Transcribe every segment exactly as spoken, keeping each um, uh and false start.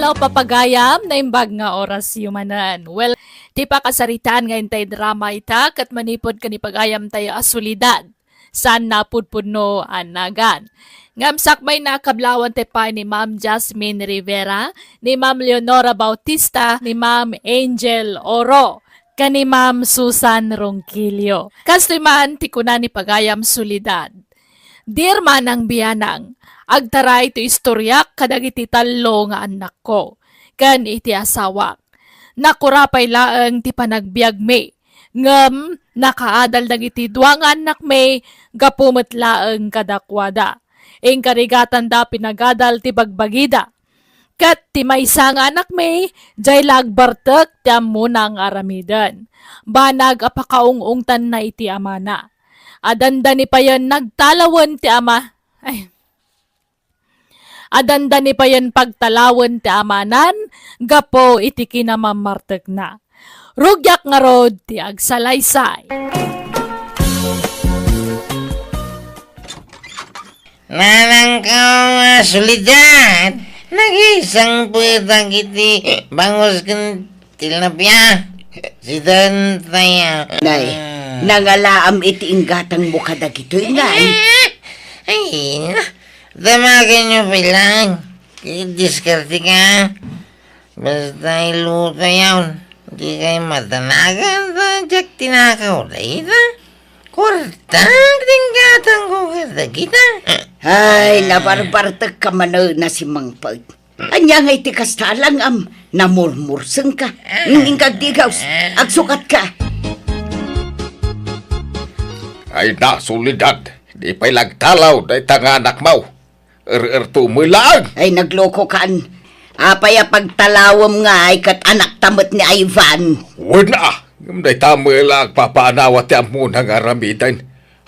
Hello, papagayam, naimbag nga orasyo manen. Well, ti pakasaritaan nga intay drama ita, ket manipud ken ni pagayamtayo a Soledad. Saan napudpudno a nagan. Ngem sakbay, nakablawan ti pay ni Ma'am Jasmine Rivera, ni Ma'am Leonora Bautista, ni Ma'am Angel Oro, ken ni Ma'am Susan Ronquillo. Kastoy man ti kuna ni pagayam Soledad. Dear manang bianang, agtaray ti istoriak kadagiti tallo nga annakko, ken iti asawak. Nakura pay laeng ti panagbiagmi, ngem nakaadal dagiti dua nga annakmi gapu met laeng kadakuada. Inkarigatanda pinagadal ti bagbagida. Ket ti maysa nga anakmi, jay la agbartek ti ammona nga aramiden. Banag a pakaung-ungtanna iti amana. Adanda ni payen nagtalawen ti ama, ay. Adanda ni payen pagtalawen ti amanan gapu iti kinamammartekna. Rugiak ngarud ti agsalaysay. Nanangko a Soledad, nagisangpetak iti bangus ken tilapia. Sidantayo. Nay, nangalaam iti inggatangmo kadagitoy, ngay. Ay, na. Damagenyo pay laeng. Diskarte ka. Basta iluto yaon. Di kay madanagan ta diak tinakaw dayta. Kuarta ti inggatangko kadagita. Ay, nabarbartek ka manen a simangpet. Ania ngay ti kasta a langam? Namurmurseng ka. Ngingkagdigaws, agsukat ka. Ay na, Soledad, di pay la agtalaw dayta nga anakmo. Er-erto met laeng. Ay, naglokokan. Apay a pagtalawem ngay ket anakta met ni Ivan? Wen a, ngem dayta met la agpapaanawa ti ammona nga aramiden.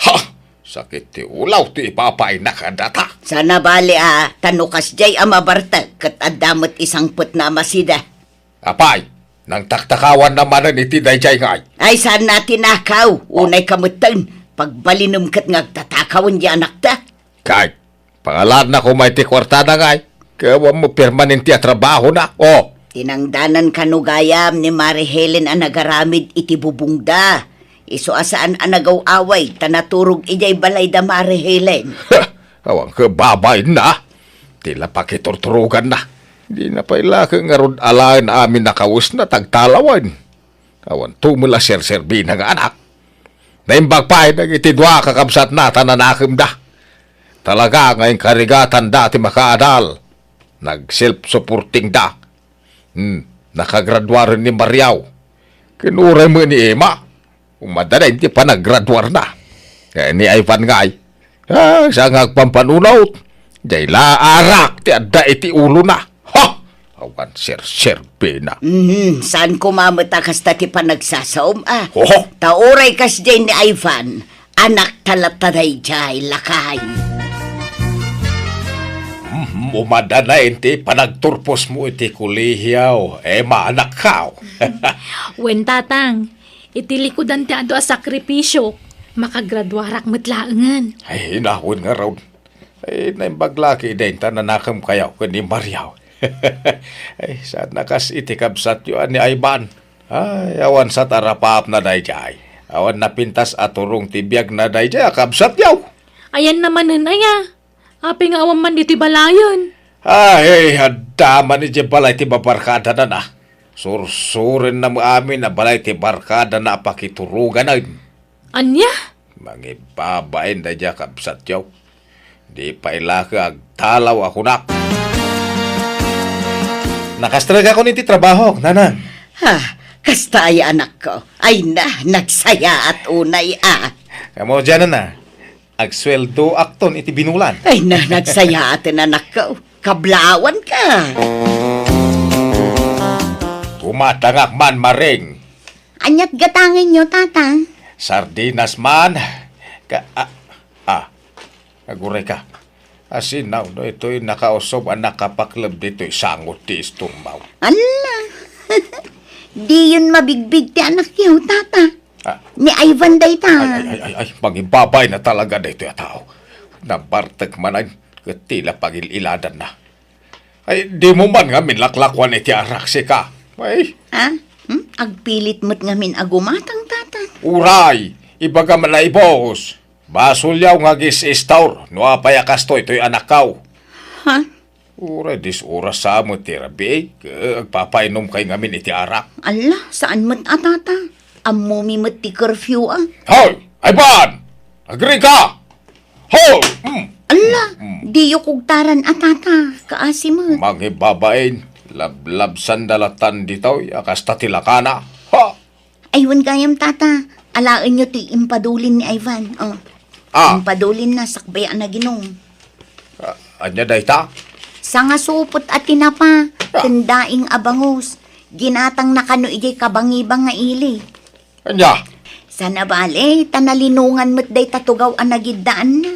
Ha! Sakit ti ulaw ti ipapainak a data. Saan a bali a, ta no kasdiay a mabartek ket adda met isangpetna a masida. Apay, nangtaktakawanna manen iti daydiay ngay. Ay, saanna a tinakaw. Unay ka metten, pagbalinem ket nga agtatakawen diay anakta. Kay, pangalaanna koma iti kuartada ngay. Ket awan met permanente a trabahona. O. Tinangdanan kano gayam ni Mari Helen a nagaramid iti bubongda. Isu a saan a nagaw-away ta naturog idiay balay da Mari Helen. Awan ket babaenna. Ti la pakiturturoganna. Dina pay la ket ngarud alaen amin a kawesna ta agtalawen. Awan tumel a serserbina nga anak. Naimbag pay dagiti dua a kakabsatna ta nanakemda. Talaga nga inkarigatanda ti makaadal. Nag-self-supportingda. Hmm, nakagraduaren ni Mariaw. Ken uray met ni Emma. Umadda daydi panagraduarna. Eh, ni Ivan ngay. Ah, saan nga agpampanunot? Jay la arak ti adda iti ulona. Ha! Awan serserbina. Mhm, saan koma met a kasta ti panagsasaom, a? Oho. Ta uray kasdiay ni Ivan, anakta latta daydiay, lakay. Mhm, umadda na iti panagturposmo iti kolehio, Emma, anakko. Wen, Tatang, iti likudan ti adu a sakripisio, makagraduarak met laengen. Ay, inawen ngarud. Ay, naimbag la ket dayta nanakemkayo ken ni Mariaw. Ay, saan a kas iti kabsatyo a ni Ivan. Ay, awan sa tarapapna daydiay. Awan napintas a turong ti biagna daydiay a kabsatyo. Ayanna manen aya? Apay nga awan man ditoy balayen? Ay, adda man idiay balay ti babarkadana. Sursurenna met amin a balay ti barkadana a pakituroganen. Ania? Mangibabain daydiay a kabsatyo. Di pay la ket agtalaw a kunak. Nakastrek ako iti trabahok, nanang. Ha, kasta aya, anakko? Ay na, nagsayaat unay a. Kamo diay, nanang. Agsueldoakton iti binulan. Ay na, nagsayaaten, anakko. Kablawan ka. Tumatangak man, Maring. Aniat gatangenyo, Tata? Sardinas man. Ka, ah, ah, aguray ka. Asinaw no itoy nakausob a nakapakleb ditoy sangot ti istorbaw. Alla! Diyon mabigbig ti anakyo, Tata. Ah. Ni Ivan dayta. Ay, ay, ay, ay, ay, mangibabain na talaga daytoy a tao. Nabartek manen ket ti la pagil-iladanna. Ay, dimo man ngamin laklakuan iti arak, sika. Ay. Ha? Hmm? Agpilit met ngamin a gumatang, tata. Uray, ibaga man a ibus. Basolyaw nga agis-istor no apay a kastoy toy anakkaw. Ha? Uray, dis oras sa met ti rabii, agpapainomkay ngamin iti arak. Ala, saan met a, tata? Ammomi met ti curfew, a. Hoy! Ivan! Agrika! Hoy! Mm. Ala, mm, diyo kugtaran a, tata. Kaasi met. Mangibabain, lablabsanda latan ditoy, a kasta ti lakana. Ha! Ay, wen gayam, tata. Alaenyo ti impadulin ni Ivan. Oh. Ah. Impadulin na sakbay a naginom. Ah, ania dayta? Sangasupot a tinapa, ah, ken daing a bangus. Ginatang na kano idiay kabangibang nga ili. Ania? Sana bale, ta nalinongan met dayta tugaw a nagiddaanna.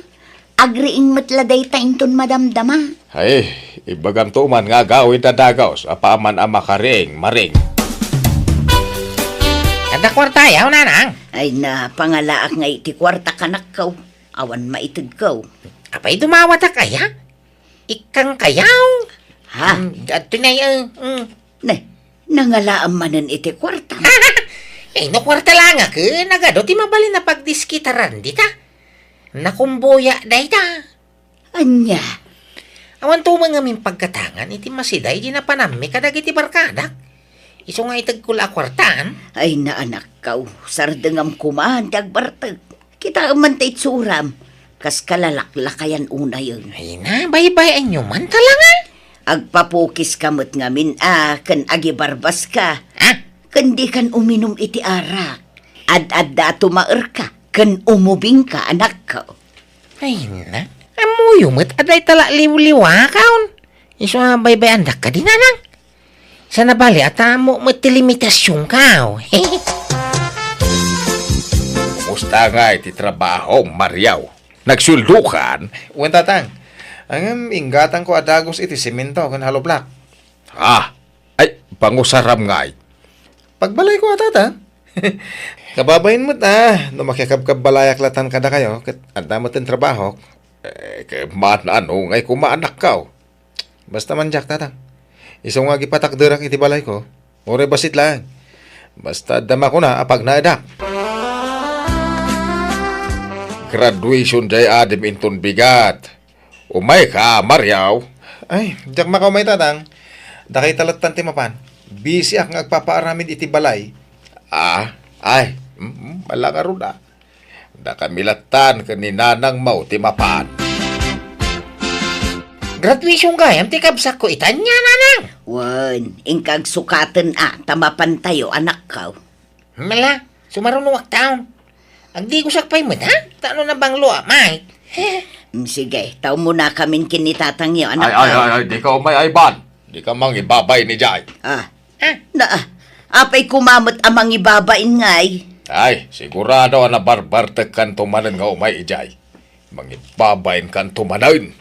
Agriing met la dayta inton madamdama. Ay, ibaganto man nga agawid a dagus, apaman a makariing, maring. Adda kuartayaw, nanang? Ay, napangalaak nga iti kuarta, kanakkaw. Awan maitedkaw. Apay dumawatak aya? Ikkang kayaw? Ha? Mm, adto na, eh, mm. Ne, nangalaam manen iti kuarta. Eh, no kuarta la nga ket, nagadu ti mabalin a pagdiskitaran dita. Nakumboya dayta. Ania? Awan to man ngamin pagkatangan iti masida idi napanammi kadagiti barkadak. Isu nga itegko la a kuartaan. Ay, naanakkaw, sardengam koma ti agbartek. Kitaem man ta itsuram, kas kalalaklakayan unayen. Ay na, baybay-anyo man talaga. Agpapukiska met ngamin a ken agibarbaska. Ha? Ken dikan uminum iti arak. Ad-adda a tumaerka ken umubingka, anakko. Ay na, ammoyo met a dayta la liwliwakaon. Isu a baybay-andak kadi, nanang. Sana bale a tammo met ti limitasionkaw. Kumusta ngay ti trabaho, Mariaw? Nagsueldokan? Wen, tatang. Ngem inggatangko a dagus iti semento ken hollow block. Ah, ay, pangusaram ngay. Pagbalayko a, tatang. Kababain met a, no makiakabkabbalayak latan kadakayo, ket adda met ti trabahok. Eh, ket man-ano ngay koma, anakko? Basta man diak, tatang. Isu nga agipatakderak iti balayko, uray bassit laeng. Basta adda makuna a pagnaedak. Graduation diay adim inton bigat. Umayka, Mariaw. Ay, diak makaumay, tatang. Dakayta lattan ti mapan. Busyak nga agpapaaramid iti balay. Ah, ay, mm, mm, bala ngarud a. Dakami lattan ken ni nanangmo ti mapan. Graduation gayam ti kabsatko ita ania, nanang? Wen, inka agsukaten a, ta mapantayo, anakko. Mala, sumarunoak taon. Agdigosak pay met, ha? Ta no nabanglo a, Mike. Mm, sige, ta umunakamin ken ni tatangyo, anakko. Ay, ay, ay, ay, dika umay, Ivan. Dika mangibabain idiay. Ah, Ha? Na, apay koma met a mangibabain ngay? Ay, sigurado a nabarbartekkanto manen nga umay idiay. Mangibabainkanto manen.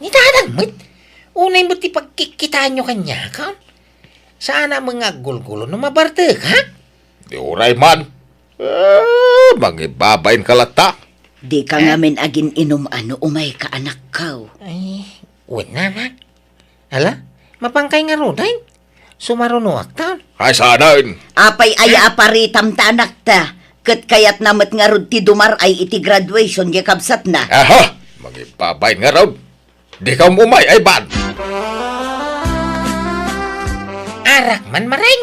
Ni tatang met, unay met ti pagkikkitaanyo kaniak, ha? Saan a met nga aggulgulo no mabartek, ha? Di uray man. Eh, mangibabainka latta. Dika ngamin agin-inum a no umayka, anakko. Ay, wen, nanang. Ala, mapankay ngaruden? Sumarunoak ta. Ay, saanen? Apay aya a paritam ta, anakta? Ket kayatna met ngarud ti dumar-ay iti graduation diay kabsatna. Aha! Mangibabain ngarud. Dika umay, Ivan. Arak man, Maring.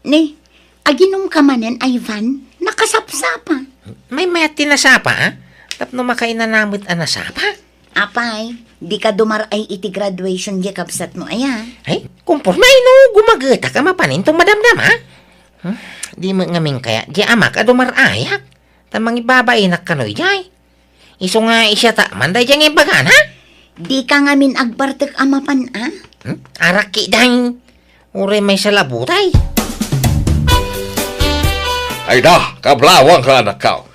Ni, aginumka manen, Ivan? Nakasapsapa. Maymayat ti nasapa, a? Tapno makainana met a nasapa? Apay, dika dumar-ay iti graduation diay kabsatmo aya? Ay, kumporme no gumagetak a mapan inton madamdama. Hmm? Di met ngamin kayat diay amak a dumar-ayak. Ta mangibabainak kano idiay. Isu nga isiatak man daydiay nga imbagana? Dika ngamin agbartek a mapan, a? Hmm? Arak ketdin. Uray maysa la butay. Ay da, kablawangka, anakko.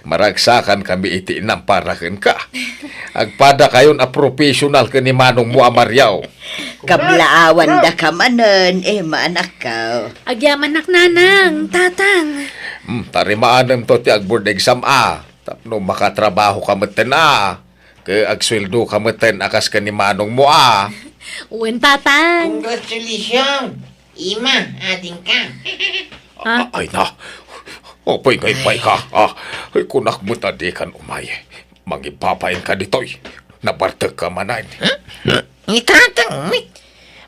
Maragsakankami iti inampara kenka. Agpadakayon a professional ken ni manongmo a Mariaw. Kablaawandaka manen, Emma, anakko. Agyamanak, nanang, tatang. Hmm, tarimaanemto ti ag-board exam a. Tapno makatrabahoka metten a. Ket agsueldoka metten a kas ken ni manongmo a. Wen, Tatang. Congratulations! Ima, adingka. Ha? A-, ay na. Apay nga imbay ka? Ah, ay, kunak met a dikan umay. Mangibabain ka ditoy. Nabartek ka manen. Huh? Ni Tatang met.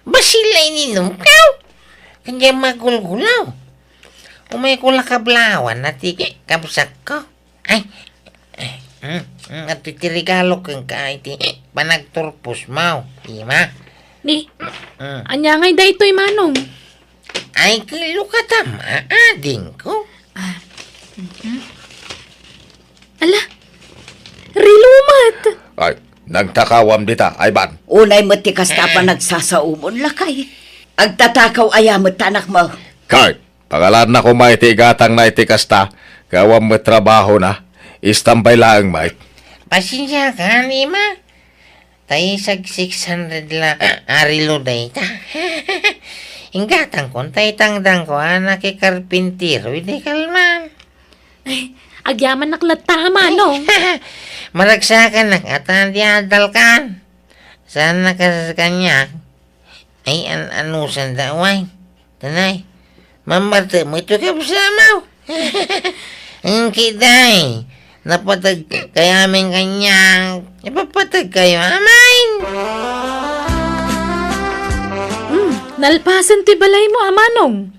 Basilla ininumkaw. Kanya magulgulaw. Umay ko la kablawan na ti kabsatko. Ay, eh, mm, mm, adtoy ti regalo kenka iti panagturpos mo, Ima. Ni, mm. Ania ngay daytoy, Manong? Ay, kello ka ta, adingko. Ah, mhm. Ala, relo met. Ay, nagtakawam dita, Ivan. Unay met ti kasta a panagsasaomon, lakay. Agtatakaw aya met ti anakmo? Kay, Pangalaanna koma iti igatangna iti kasta, ket awan met trabahona. Istambay laeng met. Pasensiakan, Ima. Ta isag six hundred la a relo dayta. Inggatangkon ta itangdangko a nakikarpintero idi kalman. Ay, agyamanak latta, Manong. Maragsakanak a ta di adalkan. Saan na kas kaniak? Ay, an-, anusanda, way? Tanay, mamarte met ti kabsatmo. Engki, day, napateg kayo amin kaniak. Ipapateg kayo amin. Hmm, nalpasen ti balaymo, a Manong.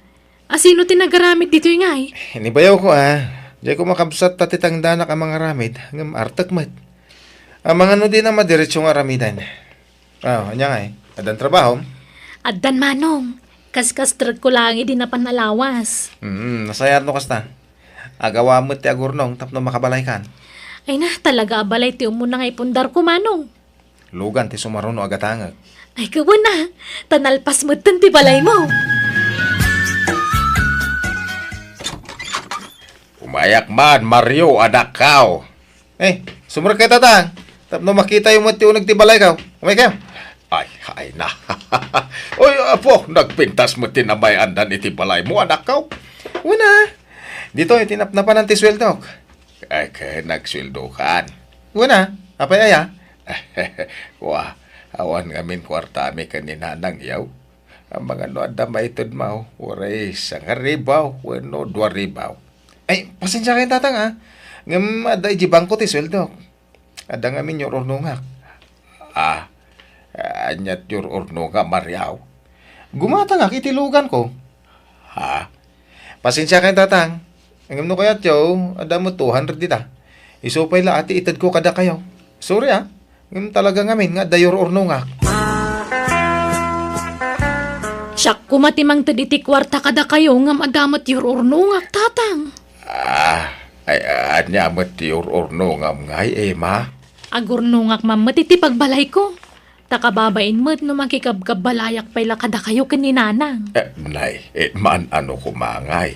Asino ti nagaramid ditoy ngay? Ni bayawko, a. Diay ko makabsat ta ti tangdanak a mangaramid, ngem artek met. Amangan no dina madiretso nga aramiden. Ah, ania ngay? Addan trabahom? Addan, Manong. Kaskastrekko laeng idi napan a lawas. Mm, nasayaat no kasta. Agawam met ti agurnong tapno makabalaykan. Ay na, talaga a balay ti umuna nga ipundarko, Manong. Lugan ti sumaruno a gatangek. Ay, kawen a. Ta nalpas metten ti balaymo. Umayak man, Mario, anakko. Eh, sumrekkayo, Tatang. Tapno makitayo met ti uneg ti balayko. Umaykayo. Ay, ay na. Oy, apo, nagpintas met ti namay-andan iti balaymo, anakko. Wen a. Ditoy ti napnapanan ti sueldok. Ay, ket nagsueldokan. Wen a. Apay aya? Wa, awan ngamin kuartami ken ni Nanang, yaw. Amangan no adda maitedmo, uray sangaribu wenno duaribu. Ay, pasensiakayo, Tatang, a. Ngem adda idiay bangko ti sueldok. Adda ngamin yur-urnongak. Ah, ania ti yur-urnongam, Mario? Gumatangak iti luganko. Ha? Pasensiakayo, Tatang. Ngem no kayatyo, adda met two hundred dita. Isu pay la a ti itedko kadakayo. Sorry, a. Ngem talaga ngamin nga adda yur-urnongak. Siak koma ti mangted iti kuarta kadakayo ngem adda met yur-urnongak, Tatang. Ah, ay, ania met ti yur-urnongam ngay, Ima? Agurnongak man met iti pagbalayko. Ta kababain met no makikabkabbalayak pay la kadakayo ken ni Nanang. Eh, nay, eh, maan-ano koma ngay.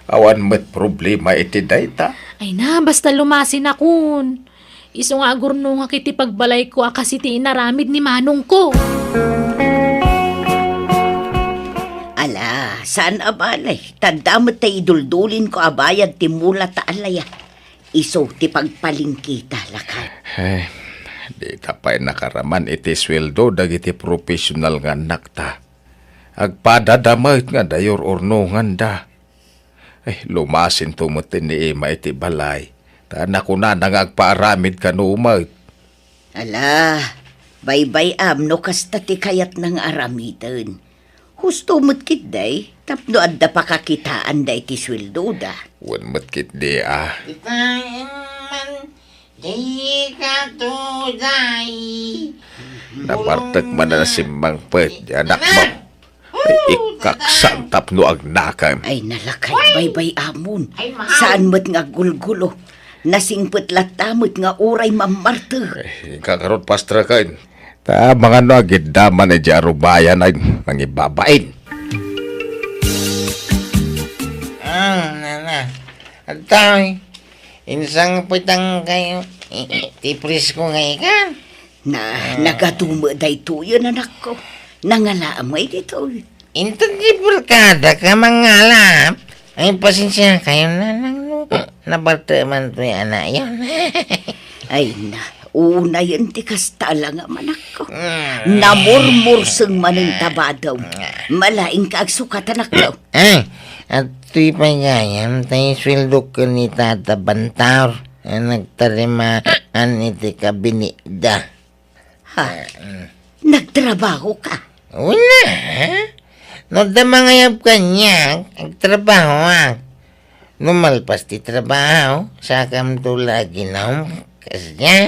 Awan met problema iti dayta. Ay na, basta lumasinakon. Isu nga agurnongak iti pagbalayko a kas iti inaramid ni manongko. Ala, saan a bale. Ta adda met ti iduldulinko a bayad ti mula ta alaya. Isu ti pagpalingkita, lakay. Eh, dita pay nakaraman iti sueldo dagiti professional nga annakta. Agpadada met nga adda yur-urnonganda. Eh, lumasinto met ni Ima iti balay, ta nakunana nga agpaaramid kano met. Ala, baybay-am no kasta ti kayatna nga aramiden. Husto met ketdi, tapno adda pakakitaanda iti sueldoda. Wen met ketdi a. Ditaen man, dika tuday. Nabartek man a nasimmangpet, di anakmo. Ay, ikaksan tapno agnakem. Ay, nalakay, baybay-amon. Saan met nga aggulgulo. Nasingpet latta met nga uray mammartek. Eh, inka ngarud, pastreken. Ta amangan no agiddaman idiay arubayan a nangibabain. Ah, nana. Adtoy. Insangpetangkayo ti presko nga ikan. Na, nagadu met daytoyen, anakko. Nangalaam ngay ditoy. Inton ti barkada ka mangalap, ay, pasensiakayo, Nanang, no nabartek man toy a nayon. Ay na, Unayen ti kasta la nga manakko. Mm. Namurmurseng manen ta badom. Malaingka agsukat, anakko. Eh, adtoy pay gayam, tay sueldok ken ni Tata Bantaur a nagtarimaan iti kabinitda. Ha? Mm. Nagtrabaho ka? Una, ha? No adda mangayab kaniak, agtrabahoak. No malpas ti trabaho, sakamto la aginom. Kasdiay.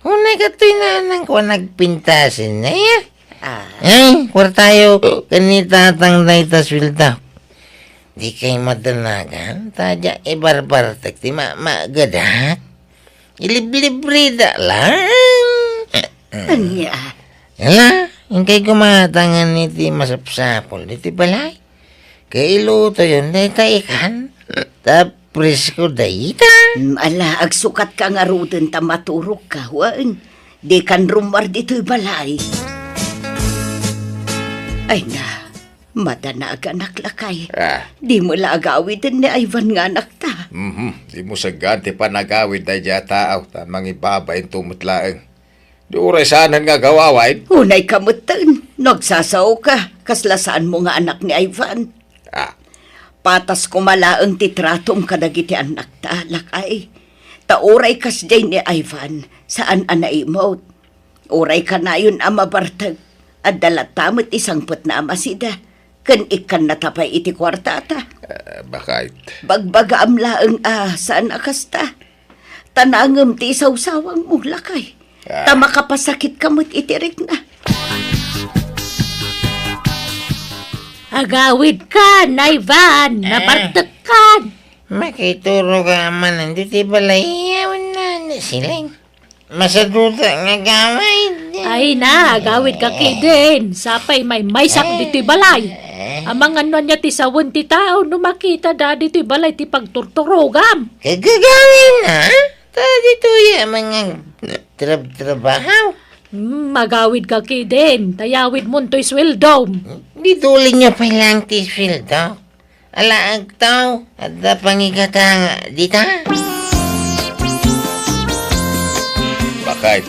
Unay katoy nanangko a nagpintasen, aya? Ah. Ay, kuartayo, ken ni Tatang dayta suelda. Dikay madanagan, ta diak ibarbartek ti ma-, maagadak. Iliblibrida laeng. Ania? Ala, inkay gumatangan iti masapsapul ditoy balay. Kailutoyon dayta ikan. Ta presko dayta. Mm, ala, agsukatka ngaruden ta maturogka, wen. Dikan rummuar ditoy balay. Ay na, madanaganak, lakay. Ah. Dimo la agawiden ni Ivan nga anakta. Mhm. Dimo saggan ti panagawid daydiay a tao, ta mangibabainto met laeng. Di uray saanen nga agaw-awayen. Unayka metten, no agsasaoka, kasla saanmo nga anak ni Ivan. Ah. Patas koma laeng ti tratom kadagiti annakta, lakay. Ta uray kasdiay ni Ivan, saan a naimut. Uray kanayon a mabartek, adda latta met ti sangpetna a masida, ken ikkannata pay iti kuartata. Ah, bakit? Bagbagaam laeng a saan a kasta. Ta nangem ti isawsawangmo, lakay. Ah. Ta makapasakitka met iti rikna. Agawidkan, Ivan, eh, nabartekkan. Makiturog a manen ditoy balay, awan na, na siling. Masaduta nga agawid. Ay na, agawidka ketdin. Sapay maymaysak ditoy balay. Eh. Amangan no ania ti sawen ti tao no makitada ditoy balay ti pagturturogam. Kagagawin na? Ta ditoy a mga trab-trabaho. Hmm, agawidka ketdin. Ta yawidmonto ti sueldom. Di tulin niyo pay lang ti sueldo. Ala, agtaw, adda pangikatanga dita? Bakit?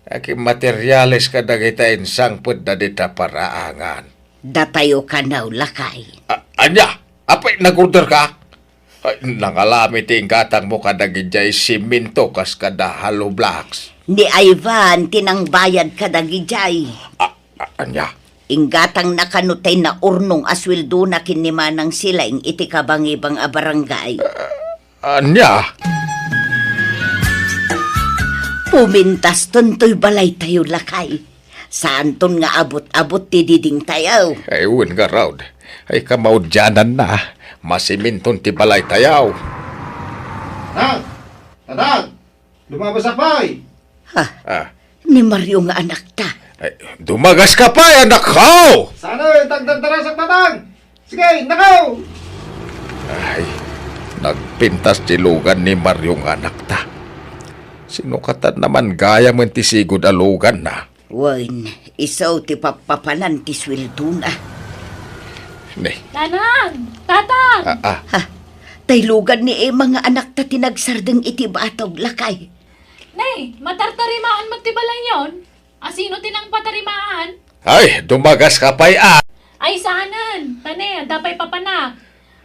Akin materiales kadagita insangpetda dita paraangan. Datayo kano, lakay. A-, ania? Apay, nag-orderka? Ay, nangalami ti inggatangmo kadagidiay siminto kas kada hollow blocks. Ni Ivan ti nangbayad kadagidiay. A-, a-, ania? Inggatangna kano tay naurnong a sueldona ken ni Manang Silaing iti kabangibang a barangay. A-, ania? Pumintaston toy balaytayo, lakay. Saanton nga abut-abut ti didingtayo. Ay, wen ngarud. Ay, kamaudiananna. Masiminton ti balaytayo. Tatang! Tatang! Dumagaska pay! Ha? Ah. Ni Mario nga anakta. Ay, dumagaska pay, anakko! Saan, eh, tagdagdarasak, Tatang? Sige, nakaw! Ay, nagpintas ti lugan ni Mario nga anakta. Sinukatan naman gayam ti sigud a luganna. Wen, isu ti pappapanan ti sueldona. Ne. Nanang! Tatang! Ah, ah. Ha? Tay lugan ni Emma nga anakta ti nagsardeng iti batog, lakay. Ne, matartarimaan met ti balayyon? Asino ti nangpatarimaan? Ay, dumagaska pay a! Ay, saanen. Ta ne, adda pay papanak.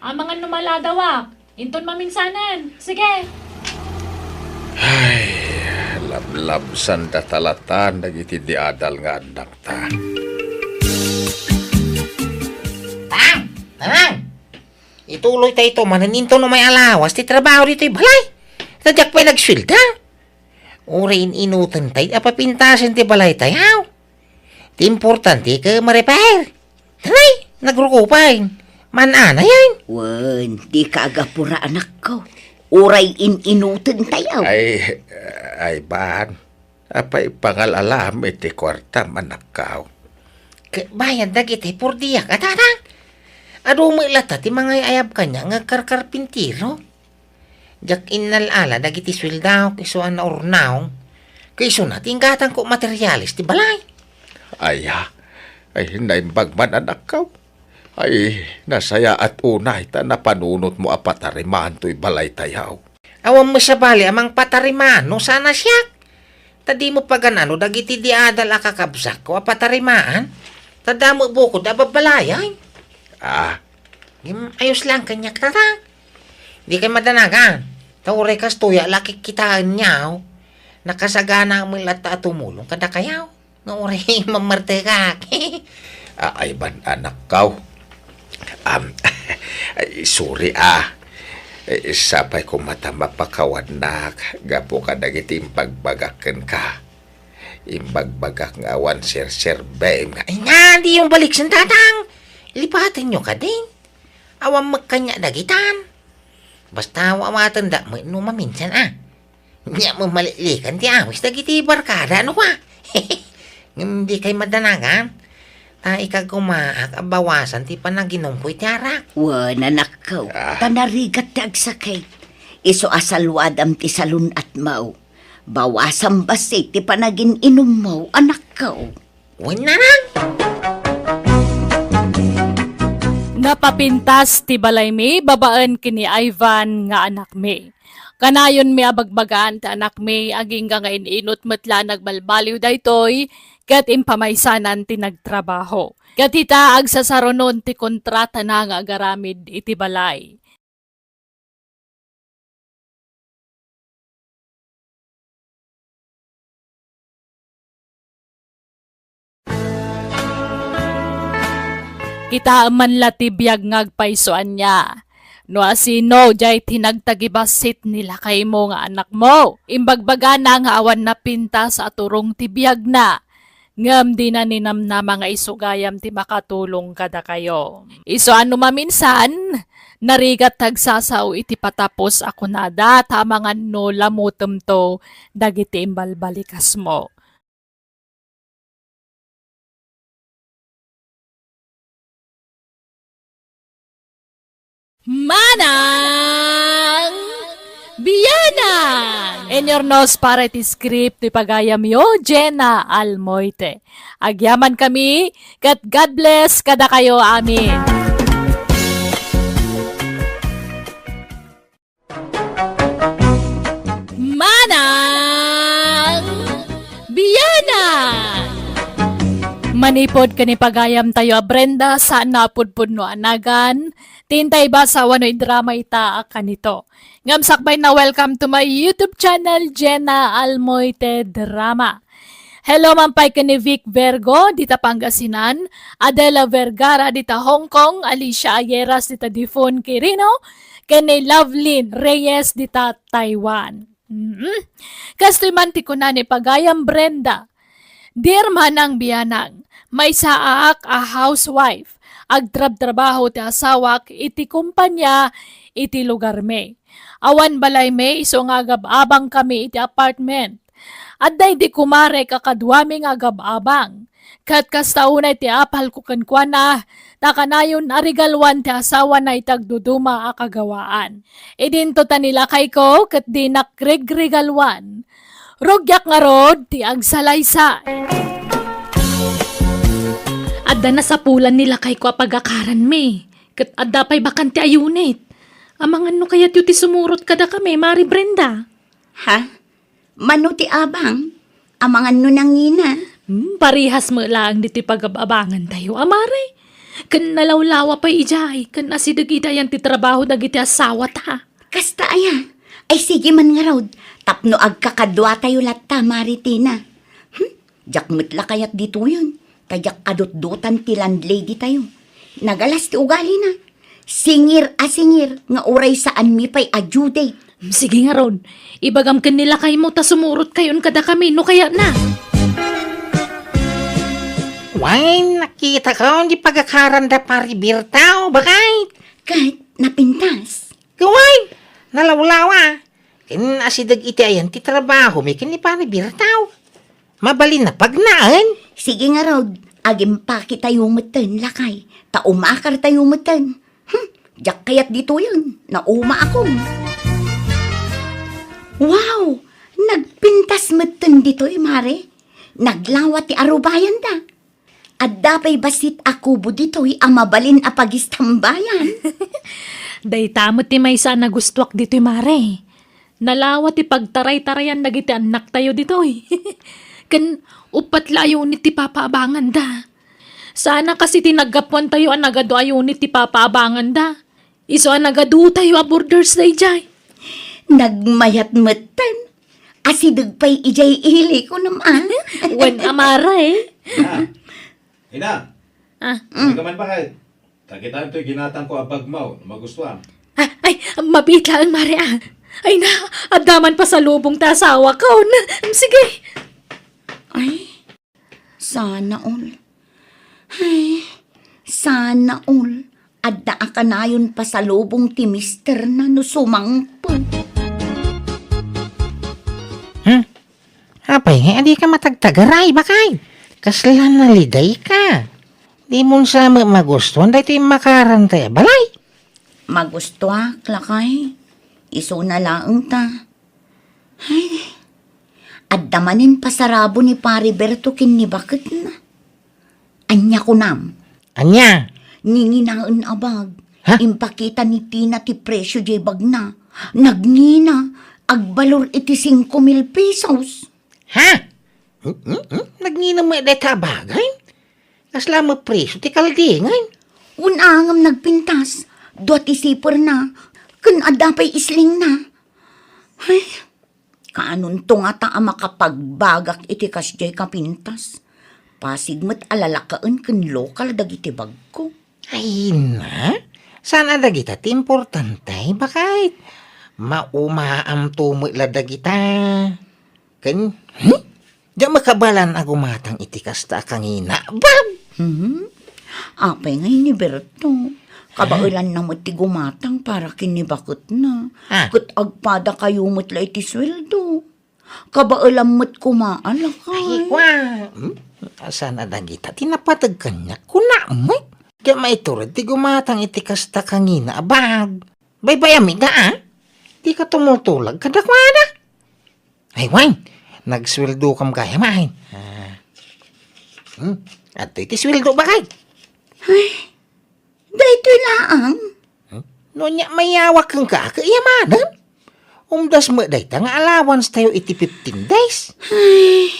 Amangan no maladawak. Inton maminsanen. Sige. Ay, lablabsanda talatan dagiti diadal nga annakta. Tang! Tang! Ituloytayto manen inton umay a lawas ti trabaho ditoy balay. Ta diak pay nagsuelda. Uray in-inutentayo a papintasen ti balaytayo. Ti importante ket ma-repair. Tanay, nagruko pay. Man-anayen. Wen, dika agapura, anakko. Uray in-inutentayo. Ay, ay, ban. Apay pangal-alam iti kuartam, anakko? Ket bayad dagiti purdiak, a, Tatang. Adu met latta ti mangay-ayab kaniak nga agkarkarpintero. Diak innal-ala dagiti sueldok isu a naurnaw, ket isuna ti inggatangko materiales ti balay. Aya, ay, naimbag man, anakko. Ay, nasayaat unay ta napanunotmo a patarimaan toy balaytayo. Awan met sabali a mangpatarimaan no saan a siak. Ta dimo pagan-ano dagiti di adal a kakabsatko a patarimaan? Ta damo bukod a babbalayay. Ah. Ngem ayos lang kaniak, tata. Dikay madanagan. Ta uray kastoy a lakik kitaenyo. Nakasagana met latta a tumulong kadakayo. Nga uray mamartekak. Ah, ay ban, anakko. Am, ay, sorry, ah. Eh, sapay koma ta mapakawannak gapu kadagiti imbagbagak kenka. Imbagbagak nga awan serserbem nga, ay nga, di yung balik sen, tatang. Lipatenyo kadin. Awan met kaniak dagitan. Basta awatendak met no maminsan, ah. Nya, mamalilikon ti awis dagiti barkada, ano kwa? Ngem dikay madanagan. Ta ikagumaak a bawasan ti panaginumko iti arak. Wen, anakko, Ah. ta narigat ti agsakit. Isu a saluadam ti salun-atmo. Bawasam bassit ti panagin-inummo, anakko. Wen, nanang! Napapintas ti balaymi babaen ken ni Ivan nga anakmi. Kanayonmi a bagbagaan ti anakmi, agingga nga in-inut met la nagbalbaliw daytoy, ket impamaysanan ti nagtrabaho. Ket ita, agsasarunon ti kontratana nga agaramid iti balay. Kitaem man la ti biag nga agpayso ania. No asino jay ti nagtagibassit ni lakaymo nga anakmo? Imbagbagana nga awan napintas a turong ti biagna. Ngem dina ninamnama nga isu gayam ti makatulong kadakayo. Isu a no maminsan, narigat ti agsasao iti patapos a kunada, ta amangan no lamutemto dagiti imbalbalikasmo. Manang Bianang! Inurnos para iti script ti pagayamyo, Jenna Almoite. Agyamankami, ket God bless kadakayo amin. Manang Bianang! Manipud ken ni pagayamtayo a Brenda, saan a pudpudno a nagan, ti intay basa wenno idrama ita a kanito. Ngem sakbay na, welcome to my YouTube channel, Jenna Almoite Drama. Hello man pay ken ni Vic Vergo, dita Pangasinan, Adela Vergara, dita Hong Kong, Alicia Ayeras, dita Difon, Quirino, ken ni Lovelyn Reyes, dita Taiwan. Mm. Kastoy man ti kuna ni pagayam Brenda, Dear Manang Bianang, maysaak a housewife. Agtrabtrabaho ti asawak iti kumpanya iti lugarmi. Awan balaymi, isu nga agab-abangkami iti apartment. Adda idi kumarek a kaduami nga agab-abang. Ket kasta unay ti apalko kenkuana, ta kanayon a regaluan ti asawana iti agduduma a kagawaan. Idinto ta ni lakayko ket dinak regregaluan. Rugiak ngarud ti agsalaysay. Adda nasapulan ni lakayko a pagakaranmi, ket adda pay bakante a unit. Amangan no kayatyo ti sumurot kadakami, Mari Brenda. Ha? Mano ti abang? Amangan no nangina? Hmm, parehas met laeng ditoy pagab-abangantayo, a Mari. Ken nalawlawa pay idiay, ken asideg iti ayan ti trabaho dagiti asawata. Kasta aya? Ay, sige man ngarud, tapno agkakaduatayo latta, Mari Tina. Hmm? Diak met la kayat ditoyen, ta diak adutdotan ti landlady tayo. Nagalas ti ugalina. Singir a singir nga uray saanmi pay a due date. Sige ngarud, ibagam ken ni lakaymo ta sumurotkayon kadakami no kayatna. Wen, nakitako ti pagakaranda Pari Birtao, bakay? Ket napintas. Wen, nalawlawa. Ken asideg iti ayan ti trabahomi ken ni Pari Birtao. Mabalin a pagnaen. Sige ngarud, agimpaketayo metten, lakay, ta umakartayo metten. Hmm, diak kayat ditoyen, naumaakon. Wow! Nagpintas metten ditoy, Mare. Naglawa ti arubayanda. Adda pay bassit a kubo ditoy a mabalin a pagistambayan. Dayta met ti maysa a nagustuak ditoy, Mare. Nalawa ti pagtaraytarayan dagiti annaktayo ditoy. Ken uppat la a unit ti papaabanganda. Saan a kas iti naggapuantayo a nagadu a unit ti papaabanganda. Isu a nagadutayo a borders daydiay. Nagmayat metten. Asideg pay idiay ili, kunam a. Wen a, Mare. Ina! Ina! Ah. Ay ka man, bakit? Takitaan to'y ginatangko a bagmo, no magustuam. Ah, ay, mabiit laeng, Mare, ah. Ay na, adda man pasalubong ta asawa ko. Na, sige. Ay, sana all. Ay, sana all. Adda a kanayon pasalubong ti misterna no sumangpet. Hmm? Apay nga, adi ka matagtagaray, bakay? Kasla naliday ka. Di mo sa ma-, magustuhan daytoy makaran tayo, balay? Magustuak, lakay. Isuna laeng ta. Ay, adda manen pasarabo ni Pare Berto ken ni baketna. Ania kunam? Ania? Ninginaen a bag. Ha? Impakita ni Tina ti presyo diay bagna. Nagngina, agbalor iti singko mil pesos. Ha? Hmm, hmm, hmm? Nagngina met dayta a bagay? Kasla met presyo ti kaldingan? Wen a ngem nagpintas. Dua ti siperna. Ken adda pay islingna. Ay, kaanonto ngata a makapagbagak iti kasdiay a pintas? Pasig met a lalakaen ken lokal dagiti bagko. Ay na, saan a dagita ti importante, bakay? Maumaamto met la dagita. Ken, hmm? Diak makabalan a gumatang iti kasta a kangina. Bab! Hmm? Apay ngay ni Berto? Kabaelanna met ti gumatang para ken ni baketna. Ah. Ket agpadakayo met la iti sueldo. Kabaelam met koma, alakay. Ay, kwa. Hmm? Saan a dagita ti napateg kaniak? Kuna met. Diak maitured ti gumatang iti kasta a kangina a bag. Baybay-am ida, a? Dika tumultulag kadakuada. Ay, wen, nagsueldo kam gayam, ay. Ah. Hmm? Adtoy ti sueldo, bakay? Ay, daytoy laang. Hmm? No nia, mayawak kenka, ket iyamanem. Umdas met dayta nga allowance tayo iti fifteen days. Ay.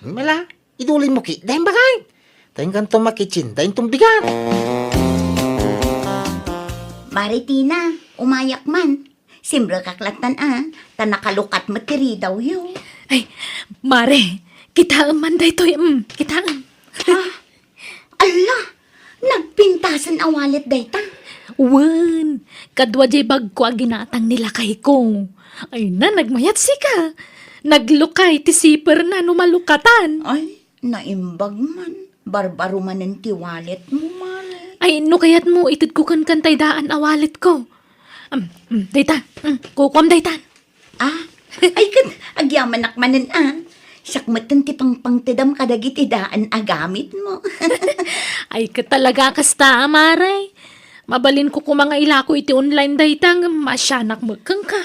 Hmm, mala, idulin mo ki, dayem, bakay? Tayo kanto makitsin, dayem tumbigan. Mare Tina, umayak man. Simrekak lattan a, ta nakalukat met ti ridawyo. Ay, Mare, kitaem man daytoy, mm, kitaem. Ah, ala, nagpintasen a wallet dayta? Wen, kadua diay bagko a ginatang ni lakayko. Ay na, nagmayat sika. Naglukay ti siperna no malukatan. Ay, naimbag man. Barbaro manen ti wallet mo, Mare. Ay, no kayatmo, itedko kenka tay daan a wallet ko. Am, mm, dayta, mm, kukuam dayta. Ah, ay ket, agyamanak manen a. Siak metten ti pangpangtedam kadagiti daan a gamitmo. Ay ket talaga kasta, Mare. Mabalinko koma nga ilako iti online dayta ngem maasianak met kenka.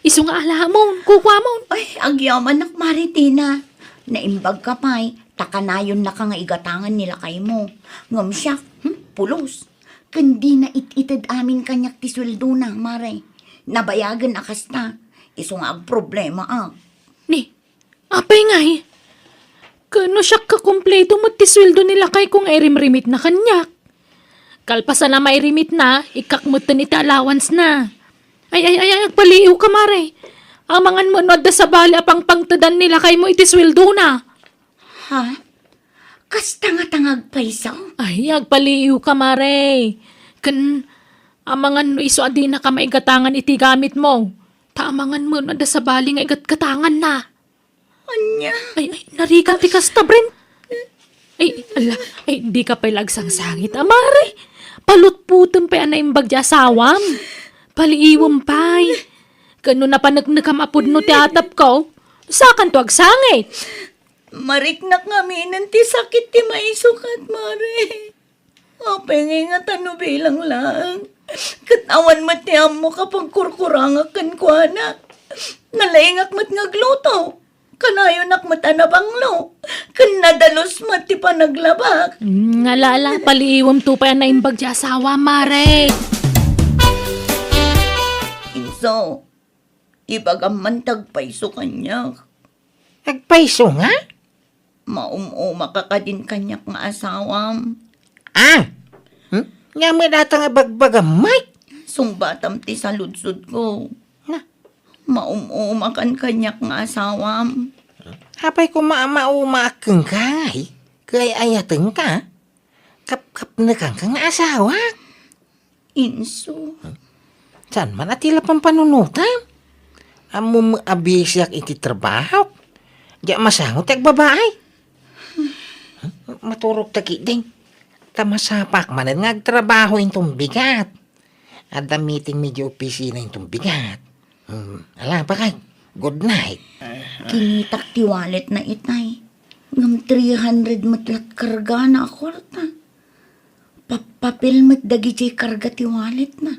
Isu nga alamon, kukuamon. Ay, agyamanak, Mare Tina. Naimbagka pay, ta kanayonnaka nga igatangan ni lakaymo. Ngem siak, hmm, pulos. Ken dina it-ited amin kaniak ti sueldona, Mare. Nabayagen a kasta. Isu nga agproblemaak. Ni, apay ngay? Ken no siak, kakumpleto met ti sueldo ni lakayko nga irimrimitna kaniak. Kalpasan a mairimitna, ikkak metten iti allowance na. Ay, ay, ay, ay, agpaliiwka, Mare. Amangan met no adda sabali a pangpangtedan ni lakaymo iti sueldona. Ha? Kasta nga tangag payso? Ay, agpaliiwka, Mare. Ken, amangan no isu a dinaka maigatangan iti gamitmo. Ta amangan met no adda sabali nga igatgatanganna. Ania? Ay, ay, narigat ti kasta, Brent. Ay, ala, ay, dika pay la agsangsangit, a, Mare. Palutputem pay a naimbag ti asawam. Paliiwem pay. Ken no napaneknekam a pudno ti atapko, sakanto agsangit. Mariknak ngaminen ti sakit ti maisukat, Mare. Apay ngay ngata no bilang laeng? Ket awan met ti ammok a pagkurkurangak kenkuana. Nalaingak met nga agluto. Kanayonak met a nabanglo. Ken nadalus met ti panaglabak. Mm, nga lala, paliiwemto pay a naimbag ti asawa, Mare. Inso, Ibagam man ti agpayso kaniak. Agpayso nga? Maum-umaka kadin kaniak nga asawam. Ah! Hmm? Ania met dayta nga bagbagam, Mike? Sungbatam ti saludsodko. Na? Maum-umakan kaniak nga asawam. Apay koma a maumaak kenka, ngay? Ket ay-ayatenka? Kapkapnekanka nga asawak? Inso. Saan man a ti la pampanunotam? Ammom a bisiak iti trabahok. Diak masango ti agbabaay. Maturogta ketdin. Ta masapaak manen nga agtrabaho inton bigat. Adda meeting idiay opisina inton bigat. Hmm, ala, bakit? Good night. Kinitak ti walletna itay. Ngem three hundred met la't kargana a kuarta. Pappapil met dagidiay karga ti walletna.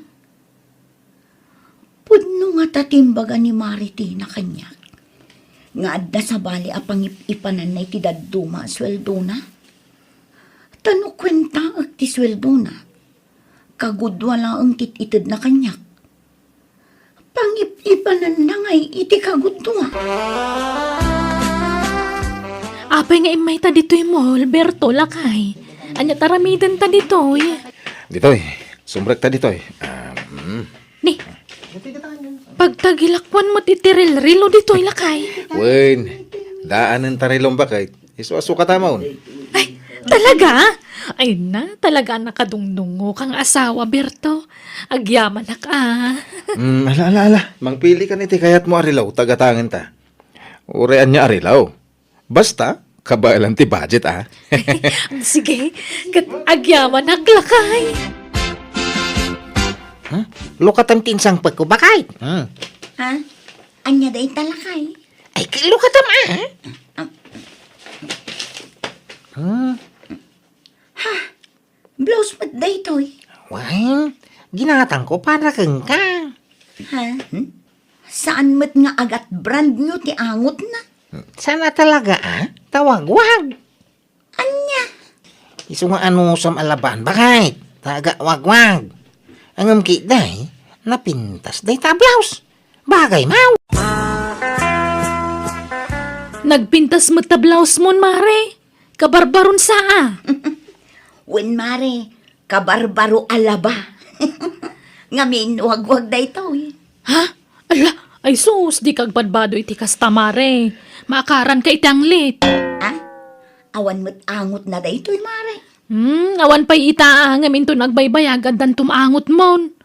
Pudno ngata ti imbaga ni Mare Tina kaniak nga adda sabali a pangip-ipananna iti dadduma a sueldona? Ta no kuentaek ti sueldona, kagudua laeng ti it-itedna kaniak. Pangip-ipananna ngay iti kagudua. Apay nga immayta ditoy mall, Berto, lakay? Ania ti aramidenta ditoy? Ditoy, sumrekta ditoy. Ah, mm. Ni, pagtagilakuan met iti rilrilo ditoy, lakay. Wen, daanen ta rilom, bakit? Isu a sukatamon. Ay, talaga? Ay na, talaga a nakadungdungngo kang asawa, Berto. Agyamanak, ah. Mm, ala, ala, ala. Mangpili ka iti kayatmo a relo, ta gatangenta. Uray ania a relo. Basta, kabaelan ti budget, ah. Sige, ket agyamanak, lakay. Hmm? Lukatam ti insangpetko, bakit? Hmm. Ha? Ania dayta, lakay? Ay, lukatam, ah. Ah. Hmm. Ha? Blouse met daytoy? Wen, ginatangko para kenka. Ha? Hmm? Saan met nga agat brand new ti angotna? Saan a talaga, ah? Tawagwag. Ania? Isu nga anusam a laban, bakit? Taga wagwag. Ngem ketdi, napintas dayta a blouse. Bagay maw. Nagpintas met ta blouse mon, Mare. Kabarbaron sa, ah. Wen, Mare, kabarbaro a laba. Ngamin, wagwag daytoy. Ha? Ala, ay sus, dika agbadbado iti kasta, Mare. Maakaranka iti anglit. Ah? Awan met angotna daytoy, Mare. Hmm, awan pay ita, ah, ngem inton agbaybayag, addanton angotmon.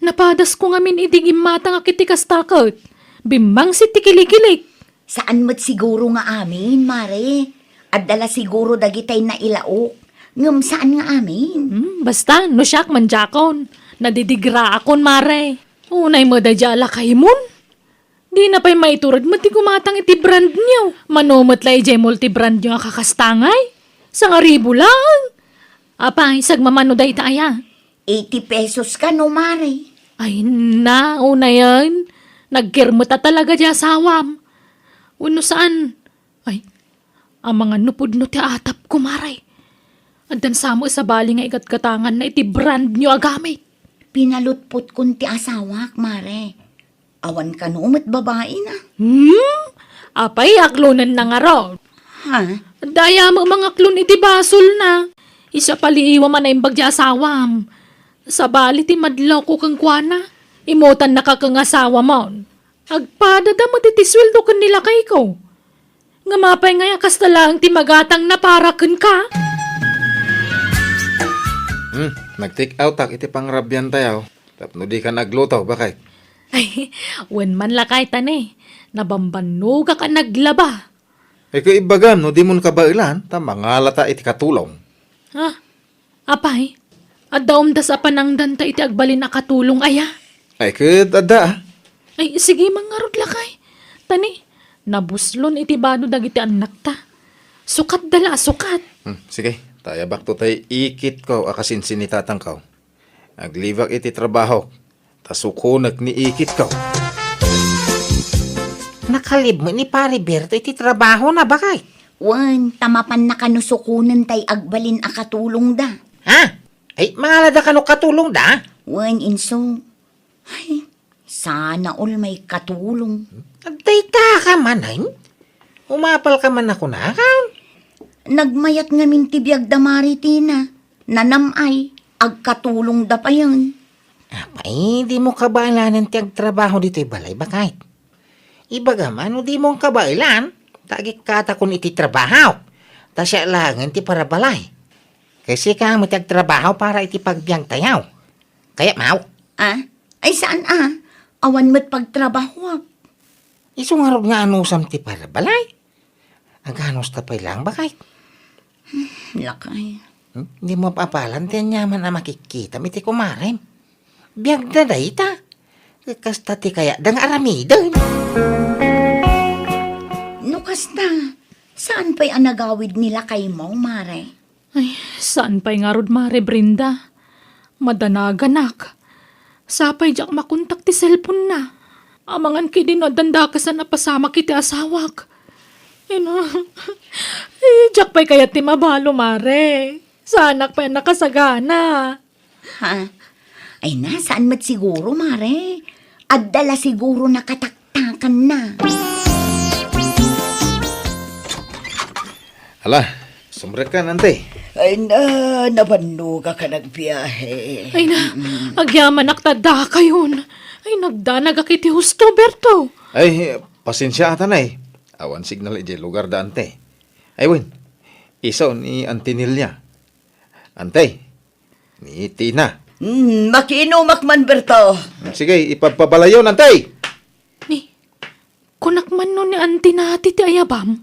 Napadasko ngamin idi immatangak iti kasta ket bimmangsit ti kilikilik. Saan met siguro nga amin, Mare. Adda la siguro dagitay nailaok, ngem saan nga amin. Hmm, basta, no siak, mandiakon. Nadidigraakon, Mare. Unay met daydiay a lakaymon. Dina pay maitured met ti gumatang iti brand new. Mano met la idiay multi-brand new a kakastangay? Sangaribu laeng. Apay, sagmamano dayta aya? Eighty pesos kano, Mare. Ay, na, unayen. Nagkirmet a talaga di asawam. Wenno saan? Ay, amangan no pudno ti atapko, Mare. Addan sa met sabali nga igatgatanganna iti brand new a gamit. Pinalutpotkon ti asawak, Mare. Awan kano met babaina. Hmm? Apay, aklonenna ngarud? Ha? Dayta met mangaklon iti basolna. Isu a paliiwam a naimbag ti asawam. Sabali ti madlawko kenkuana, immutannaka ken asawamon. Agpadada met iti sueldo ken ni lakayko. Ngem apay ngay a kasta laeng ti magatangna para kenka? Hmm, nag-take out ak iti pangrabiantayo. Tapno dika nagluto, bakit? Ay, wen man lakay ta ne, nabambannogak a naglaba. Ay, kaibagam, no dimon kabaelan, ta mangalata iti katulong. Ha? Apay, adda umdas a panangdanta iti agbalin a katulong aya? Ay, ket adda, ah. Ay, sige, mangarud lakay. Ta ne, nabuslon iti bado dagiti annakta. Sukatda la a sukat. Hmm, sige, ta ayabakto tay ikitko a kasinsinitatanko. Aglibak iti trabahok, ta sukonek ni ikitko. Nakalib met ni Pari Berto iti trabahona, bakit? Wen, ta mapanna kano sukonen tay agbalin a katulongda. Ha? Ay, mangalada kano katulongda? Wen, inso. Ay, Sana all maikatulong. Dayta ka manen? Umapal ka man a kunakon? Nagmayat ngamin ti biag da Mari Tina. Nanam-ay, agkatulong da payen. Apay, dimo kabaelanen ti agtrabaho ditoy balay, baket? Ibagam a no dimo kabaelan, ta agikkatakon iti trabaho. Ta siak laengen ti parabalay. Ket sika met ti agtrabaho para iti pagbiagtayo. Kayatmo? Ah? Ay, saan a? Awan met pagtrabahoak. Isu ngarud nga anusam ti parabalay? Aganusta pay laeng, baket? Lakay. Hmm? Dimo apalan ti aniaman a makikkitam iti kumarem. Biagda dayta. Kasta ti kayatda nga aramiden. No kasta, saan pay a nagawid ni lakaymo, Mare? Ay, saan pay ngarud, Mare Brenda? Madanaganak. Sapay diak makontak ti cellphone-na. Amangan ketdi no addan dakasan a pasamak iti asawak. Ino, ay, diak pay kayat ti mabalo, Mare. Saanak pay a nakasagana. Ha? Ay na, saan met siguro, Mare? Adda la siguro nakataktakanna. Ala, sumrekkan, Ante. Ay na, nabannogak a nagbiahe. Ay na, agyamanak ta addakayon. Ay, nagdanagak iti husto, Berto. Ay, pasensia ata, Nay. Awan signal idiay lugar da, Ante. Ay, wen, isu ni Ante Nelia. Ante, ni Tina. Hmm, makiinumak man, Berto. Sige, ipabpabalayon, Ante! Ni, kunak man no ni Ante Nati ti ayabam?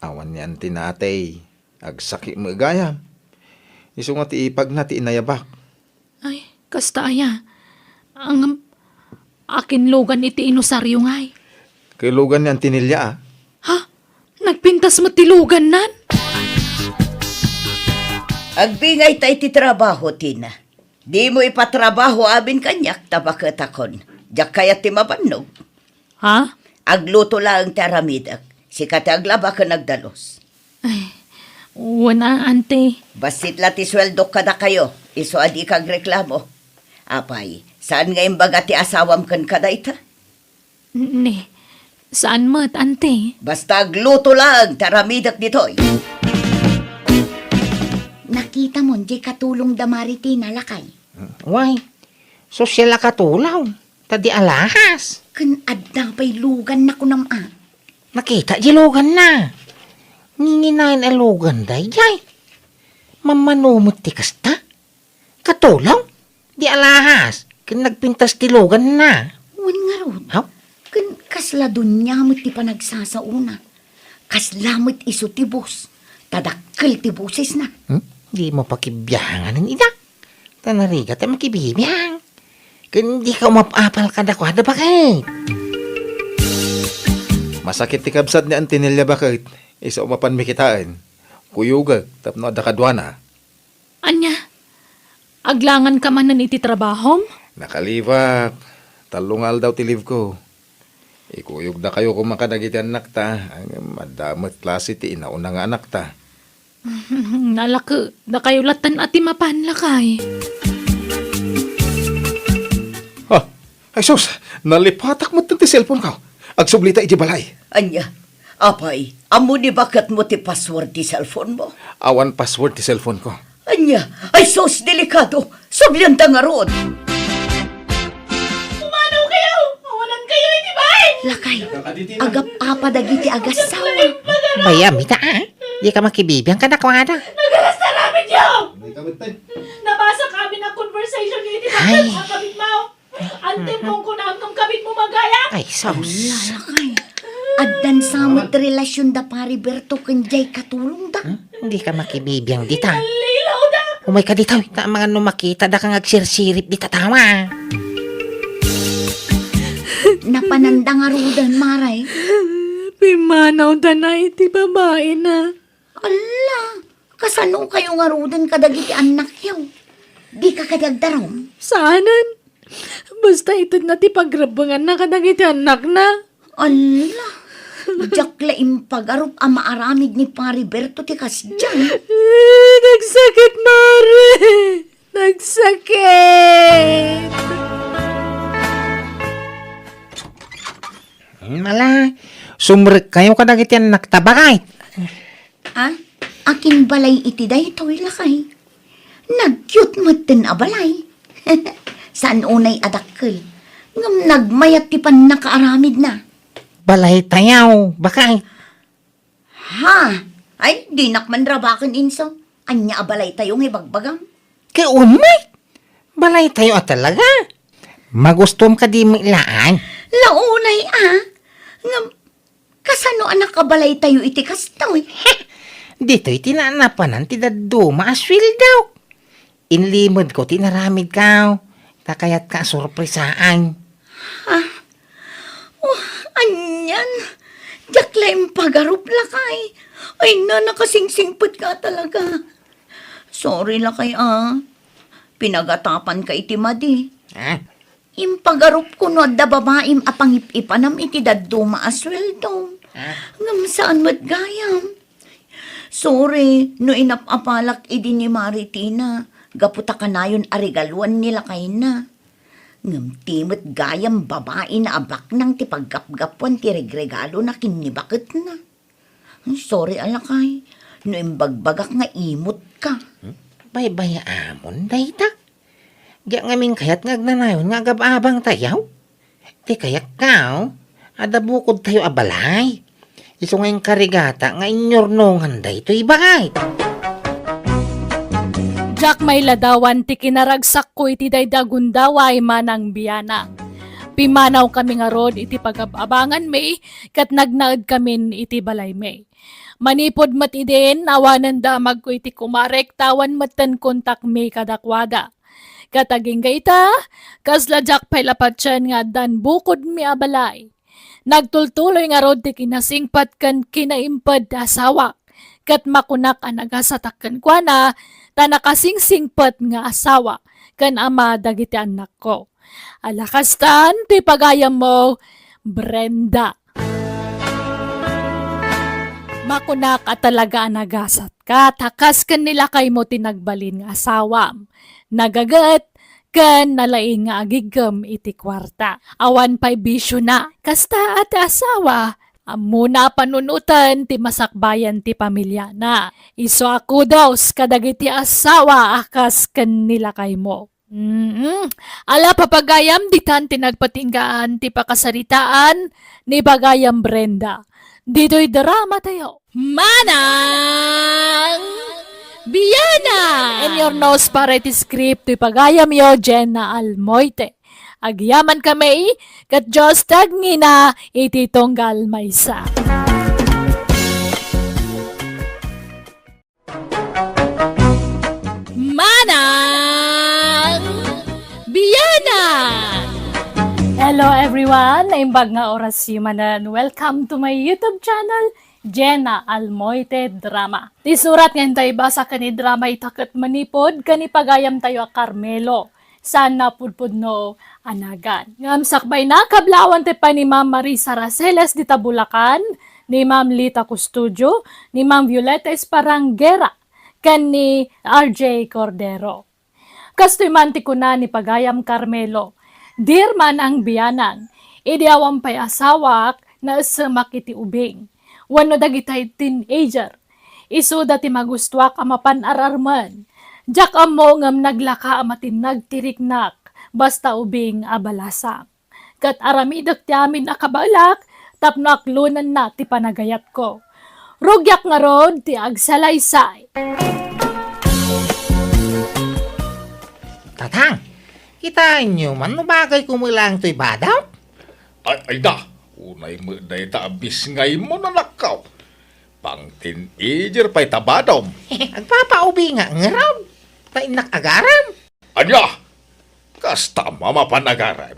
Awan ni Ante Nati. Agsakit met gayam. Isu nga ti ipagna ti inayabak. Ay, kasta aya. Ang, akin lugan iti inosario ngay. Kay lugan ni Ante Nelia, a. Ha? Nagpintas met ti lugannan? Agbingayta iti trabaho, Tina. Dimo ipatrabaho amin kaniak ta baketakon. Diak kayat ti mabannog. Ha? Agluto laeng ti aramidek. Sika ti aglaba ken agdalus. Ay, wen a, Ante. Bassit la ti sueldok kadakayo, isu a dika agreklamo. Apay, saan nga imbaga ti asawam kenka dayta? Ni, saan met, Ante. Basta agluto laeng ti aramidek ditoy. Nakitamon diay katulong da Mari Tina, lakay? Way, sosyal a katulong, ta di alahas. Ken adda pay luganna, kunam a. Nakita diay luganna. Nginginayon a lugan daydiay. Mammano met ti kasta. Katulong? Di alahas. Ken nagpintas ti luganna. Wen ngarud. Haw? Ken kasla dunia met ti panagsasaona. Kasla met isu ti boss. Ta dakkel ti bosesna. Hmm? Dimo pakibiangan ida. Ta narigat a makibibiang. Ken dika umap-apal kadakuada, baket. Masakit ti kabsat ni Ante Nelia, baket. Isu a mapanmi kitaen. Kuyogek tapno adda kaduana. Ania? Aglanganka manen iti trabahom? Nakalibak. Tallo nga aldaw ti leave ko. Ikuyogdakayo koma kadagiti annakta, ngem adda met klase ti inauna nga anakta. Nalake, dakayo latta ti mapan, lakay. Ah, ay sus, nalipatak met ti cellphone ko. Agsublita iti balay. Ania? Apay, ammo ni baketmo ti password ti cellphone mo? Awan password ti cellphone ko. Ania? Ay sus, delikado! Sublianta ngarud! Pumanaw kayo! Awanan kayo iti bay! Lakay, agap-apa dagiti agassawa. Bayam ita, a? Dika makibibiang kadakuada. Nagalas ta aramidyo! Nabasa kami na conversation niyo iti Ay. Bakit a kabit mo? Antim kong kunam ngem kabit mo magayat? Ay, sus. Ala, lakay. Addan sa met relasyon da Pari Berto ken jay katulong da. Hmm? Dika makibibiang dita. Lilaw da. Umay ka dita, ta amangan no makita da kang agsirsirip dita tawa. Napanan da ngaruden, Mare. Pimmanaw da na iti babai na. Ala, kasano kayo ngaruden kadagiti annakyo? Dika kadi agdarum? Saanen. Basta itedna ti pagrebbenganna kadagiti annakna. Ala, diak la impagarup a maaramid ni Pari Berto ti kasdiay. Eh, nagsakit, Mare. Nagsakit. Ala, sumrekkayo kadagiti annakta, baket. Ah, akin balay iti daytoy, lakay? Nagcute metten a balay. Saan unay a dakkel. Ngem nagmayat ti pannakaaramidna. Balaytayo, baket. Ha? Ay, dinak man rabaken, inso. Ania a balaytayo nga ibagbagam? Ket umay! Balaytayo a talaga. Magustuam kadi met laeng? Launay a. Ngem, kasano a nakabalaytayo iti kastoy? Ditoy ti naanapanan ti dadduma a sueldo. Inlimedko ti inaramidko. Ta kayatka a sorpresaan. Ha? Oh, anian? Diak la impagarup, lakay. Ay, na, nakasingsingpetka talaga. Sorry, lakay, ah. Pinagatapanka iti madi. Ah? Impagarupko no adda babaim a pangip-ipanam iti dadduma a sueldom. Ah? Ngem saan met gayam. Sorry no inap-apalak idi ni Maritina, gapu ta kanayon a regaluan ni lakayna. Ngem ti met gayam babaina a baknang ti paggapgapuan ti regregalona ken ni baketna. Sorry a lakay, no imbagbagak nga imutka. Hmm? Baybay-amon dayta. Diak ngamin kayat nga agnanayon nga agab-abangtayo. Ti kayatko, adda bukodtayo a balay. Isu nga inkarigata nga inyurnongan daytoy balay. Diak mailadawan ti kinaragsakko iti daydi a gundaway, Manang Biana. Pimmanawkami ngarud iti pagab-abanganmi ket nagnaedkamin iti balaymi. Manipud met idin, awanen damagko iti kumarek ta awan metten kontakmi kadakuada. Ket agingga ita, kasla diak pay la patien nga addan bukodmi a balay. Nagtultuloy ngarud ti kinasingpet ken kinaimped ti asawak, ket makunak a nagasatak kenkuana ta nakasingsingpet nga asawa ken ama dagiti annakko. Ala kastan ti pagayammo, Brenda. Makunak a talaga a nagasatka, ta kas ken ni lakaymo ti nagbalin nga asawam. Nagaget, ken nalaing nga agiggem iti kuarta. Awan pay bisiona. Kasta a ti asawa, ammona a panunoten ti masakbayan ti pamiliana. Isu a kudos kadagiti asawa a kas ken ni lakaymo. Mm. Ala, papagayam, ditan ti nagpatinggaan ti pakasaritaan ni Bagayam Brenda. Ditoy drama tayo. Manang Biana! In your nose para iti script, ti pagayamyo, Jenna Almoite. Agyamankami, ket Dios ti agngina iti tunggal maysa. Manang Biana! Hello everyone! Naimbag nga orasyo manen. Welcome to my YouTube channel, Jenna Almoite Drama. Ti surat nga inta ibasa ken idrama ita ket manipud ken ipagayamtayo a Carmelo. Saan a pudpudno a nagan. Ngem sakbayna, kablaawanta pay ni Ma'am Marisa Raceles dita Bulacan, ni Ma'am Lita Custodio, ni Ma'am Violeta Esparangera, ken ni R J Cordero. Kastoy man ti kuna ni Pagayam Carmelo, "Dear Manang Bianang, idi awan pay asawak, naessemak iti ubing wenno dagitay teenager. Isuda ti magustuak a mapan ar-armen. Diak ammo ngem naglaka a matinnag ti riknak, basta ubing a balasang. Ket aramidek ti amin a kabaelak tapno aklonenna ti panagayatko. Rugiak ngarud ti agsalaysay." Tatang, kitaenyo man no bagay ko met laeng toy badam? Ay, ay da, unay met dayta a bisngaymo, anakko. Pang-teenager pay ta badam. Agpapaubingak ngarud, ta innak agaram. Ania? Kasta a mapan agaram?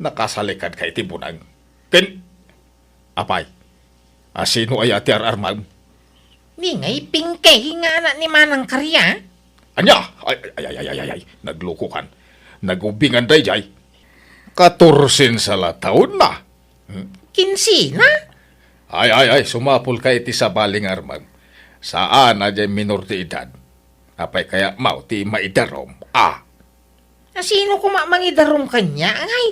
Nakasalikanka iti buneng. Ken, apay, a sino aya ti ar-armem? Ni ngay Pinky nga anak ni Manang Karya. Ania? Ay, ay, ay, ay, ay, ay, ay, naglukokan. Nagubingan daydiay. Katorsen sa la taonna. Hmm? Kinsena? Ay, ay, ay, sumapulka iti sabali nga armem. Saan a diay minor ti edad. Apay kayatmo ti maidarum? Ah. A sino koma mangidarum kaniak, ngay?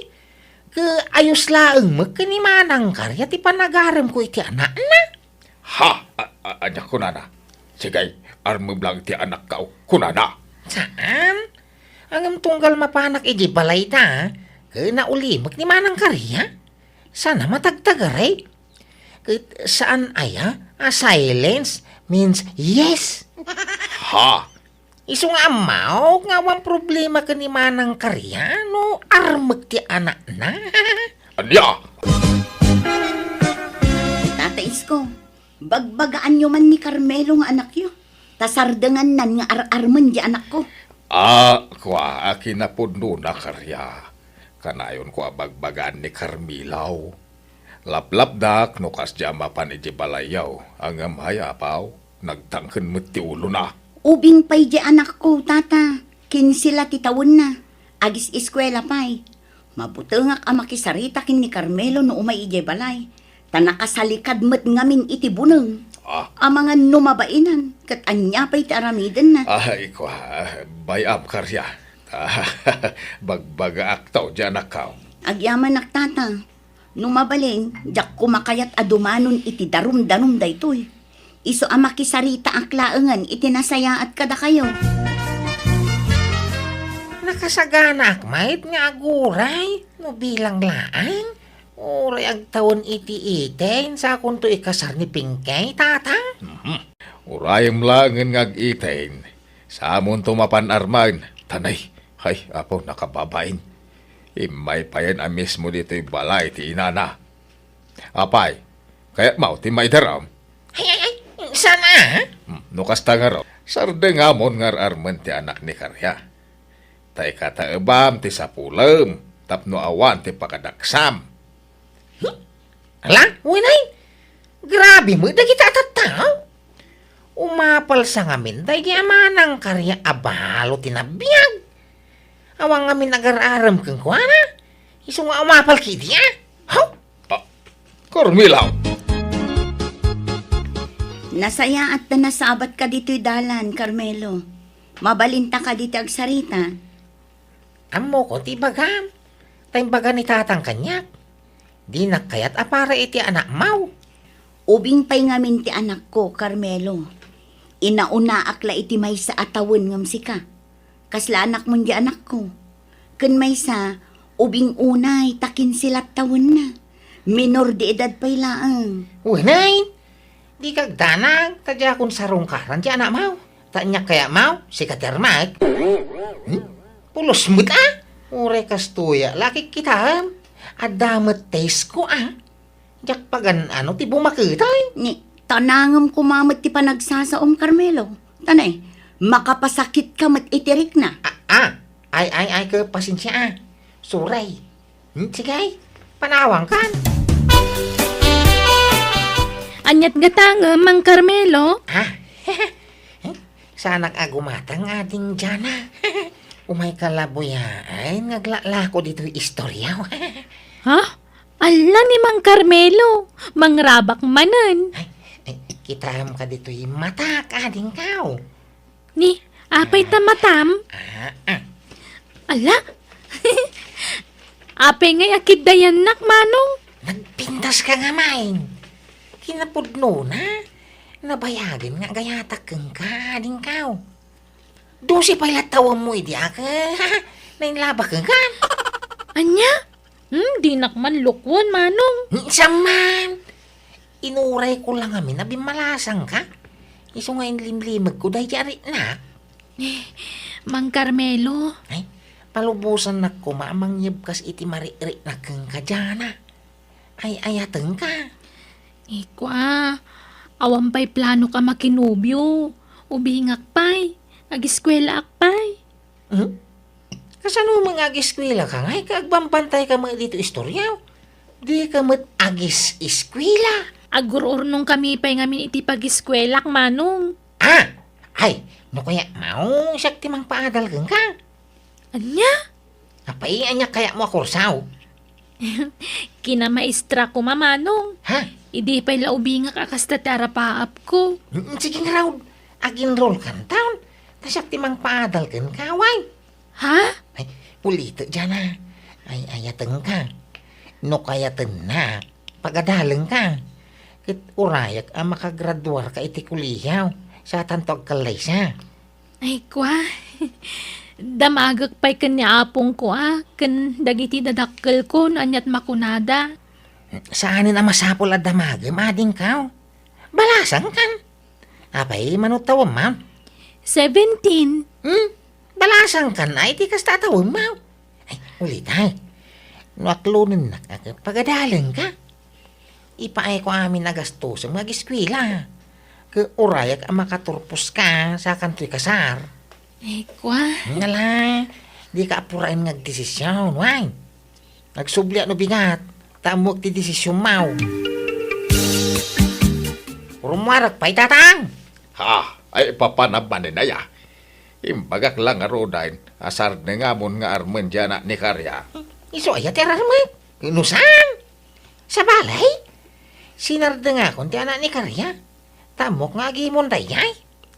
Ket ayos laeng met ken ni Manang Karya ti panagaremko iti anakna. Ha? A-, a-, ania kunana? Sige, armem lang iti anakko, kunana. Saan? Ngem tunggal mapanak idiay balayda, ket naulimek ni Manang Karya. Saan a matagtagari? Ket saan aya a silence means yes? Ha? Isu nga ammok nga awan problema ken ni Manang Karya no armek ti anakna. Ania? Tata Isko, bagbagaanyo man ni Carmelo nga anakyo, ta sardengannan nga ar-armen diay anakko. Ah, kua, a kinapudnona, Karya. Kanayonko a bagbagaan ni Carmelo. Laplapdak no kasdiay a mapan idiay balayyo, ngem hay apaw, nagtangken met ti ulona. Ubing pay diay anakko, tata. Kinse la ti tawenna. Agis-eskuela pay. Mabutengak a makisarita ken ni Carmelo no umay idiay balay. Ta nakasalikad met ngamin iti buneng. Ah. Amangan no mabainan, ket ania pay ti aramidenna? Ay, kua, bay-am, Karya. Bagbagaakto diay anakko. Agyamanak, tata. No mabalin, diak koma kayat a dumanon iti darumdarum daytoy. Isu a makisaritaak laengen iti nasayaat kadakayo. Nakasaganaak met nga aguray no bilang laeng, uray agtawen iti eighteen, sakonto ikasar ni Pinky, tata? Mhm. Urayem laengen nga ag-eighteen, samonto mapan armen. Tanay, hay, apo, nakababain. Immay payen a mismo ditoy balay ti inana. Apay, kayatmo ti maidaram? Ay, ay, ay, saan a? Hmm, no kasta ngarud, sardengamon nga ar-armen ti anak ni Karya. Ta ikataebam ti sapulem tapno awan ti pakadaksam. Hmm? Ala, uy, nay, grabe met dagita a tattao. Umapalsa ngamin daydi a Manang Karya a balo ti nabiag. Awan ngamin agar-arem kenkuana. Isu nga umapal ketdi a. Haw! Ah, Carmelo! Nasayaat ta nasabatka ditoy dalan, Carmelo. Mabalinta kadi ti agsarita? Ammokon ti ibagam. Ta imbaga ni tatang kaniak, dinak kayat a para iti anakmo. Ubing pay ngamin ti anakko, Carmelo. Inaunaak la iti maysa a tawen ngem sika. Kasla anakmon diay anakko. Ken maysa, ubing unay ta kinse la tawenna. Minor de edad pay laeng. Wenay, dika agdanag ta diakon sarungkaran ti anakmo. Ta aniak kayatmo, sika ti armek. Hmm? Pulos met a? Uray kastoy a la kitkitaem. Adda met taste ko a. Diak pagan-ano ti bumaketay. Ni, tanangem koma met ti panagsasaom, Carmelo. Tanay, makapasakitka met iti rikna. Ah, ah. Ay, ay, ay, ket pasensia a. Suray. Hmm, sige, panawankan. Aniat gata ngem, Mang Carmelo? Ah, saanak a gumatang, Ading Jana. Umayka la buyaen nga aglaklako ditoy istorya. Ha? Ala ni Mang Carmelo, mangrabak manen. Ay, ay, kitaem ka ditoy matak, adingko. Ni, apay ta matam? Ah, ah. Ala? Apay ngay a kiddayannak, Manong? Nagpintas ka nga, Maing. Kinapudnona, nabayagen nga agayatak kenka, adingko. Dose pay la tawemmo idi ak, nainlabak kenka. Ania? Hmm, dinak man lukwen, Manong. Saan man? Inurayko la ngamin a bimmalasangka. Isu nga inlimlimegko daydi a riknak. Mang Carmelo. Ay, palubosannak koma a mangyebkas iti maririknak kenka, Jana. Ay-ayatenka. Ikua, awan pay planok a makinobio. Ubingak pay. Ageskuelaak pay. Hmm? Kasano met nga ageskuelaka ngay ket agbambantayka met ditoy istorya? Dika met agis-eskuela. Agur-urnongkami pay ngamin iti pageskuelak, Manong. Ah! Ay, no kayatmo, siak ti mangpaadal kenka. Ania? Apay, ania kayatmo a kurso? Kinamaestra koma, Manong. Ha? Idi pay la ubingak a kasta ti arapaapko. Mm, sige ngarud, ag-enrollkanton. Ta siak ti mangpaadal kenka, way. Ha? Ay, ulitek, Jana. Ay-ayatenka. No kayatennak, pagadalengka. Ket urayak a makagraduarka iti kolehiyo, satanto agkallaysa. Ay, kua, damagek pay ken ni apongko a, ken dagiti dadakkelko no aniat makunada. Saanen a masapul a damagem, adingko. Balasangkan. Apay, mano tawemmo? Seventeen. Hmm? Balasangkan a iti kasta a tawemmo. Ay, ulitay. No aklonennak a ket pagadalengka. Ipaayko amin a gastosem nga ageskuela. Ket urayak a makaturposka, sakantoy kasar. Eh, kua. Ngala, dika apuraen nga agdesision, wen. Agsubliak no bigat, ta ammoek ti desisionmo. Rummuarek pay, Tatang! Ha? Ay, papanam manen aya? Imbagak la ngaruden a sardengam nga armen ti anak ni Karia. Isu aya ti ararmek? No saan? Sabali? Sinardengakon ti anak ni Karia. Ta ammok nga agimon daydiay.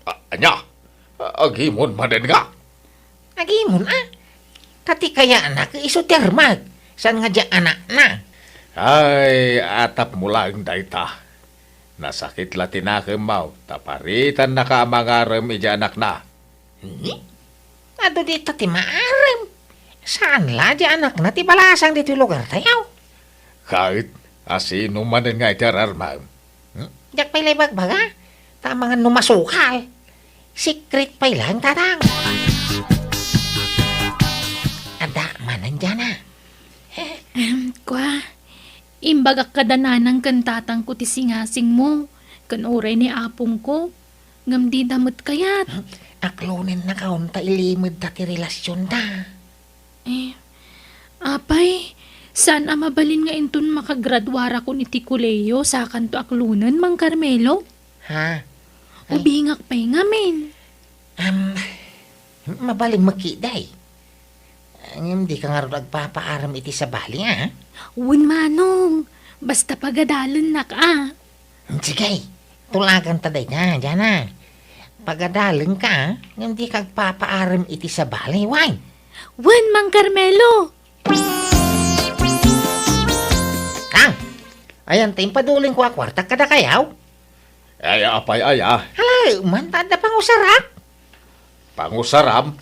A-, ania? A-, agimon manen nga? Agimon, a? Ta ti kayatna ket isu ti armek, saan nga diay anakna. Ay, atapmo laeng dayta. Nasakit la ti nakemmo, ta paritannaka a mangarem idiay anakna. Hmm? Adu dita ti maarem. Saan la diay anakna ti balasang ditoy lugartayo? Ket, asino manen nga iti ararmem? Hmm? Diak pay la ibagbaga, ta amangan no masukal. Secret pay laeng, Tatang. Adda manen diana. Em, kua, imbagak kada nanang ken tatangko ti singasingmo, ken uray ni apongko, ngem dida met kayat. Hmm? Aklonennakon ta ilimedta ti relasionda. Eh, apay, saan a mabalin nga inton makagraduarakon iti kolehiyo, sakanto aklonen, Mang Carmelo? Ha? Ay. Ubingak pay ngamin. Am, mabalin met ketdi. Ngem dika ngarud agpapaarem iti sabali, a? Wen, Manong. Basta pagadalennak, a. Sige, tulaganta dayta, Diana. Pagadalenka, ngem dika agpapaarem iti sabali, wen? Wen, Mang Carmelo. Ang, ayan ta impadulinko a kuarta kadakayo? Ay, apay aya? Hala, man, ta adda pangusarak. Pangusaram?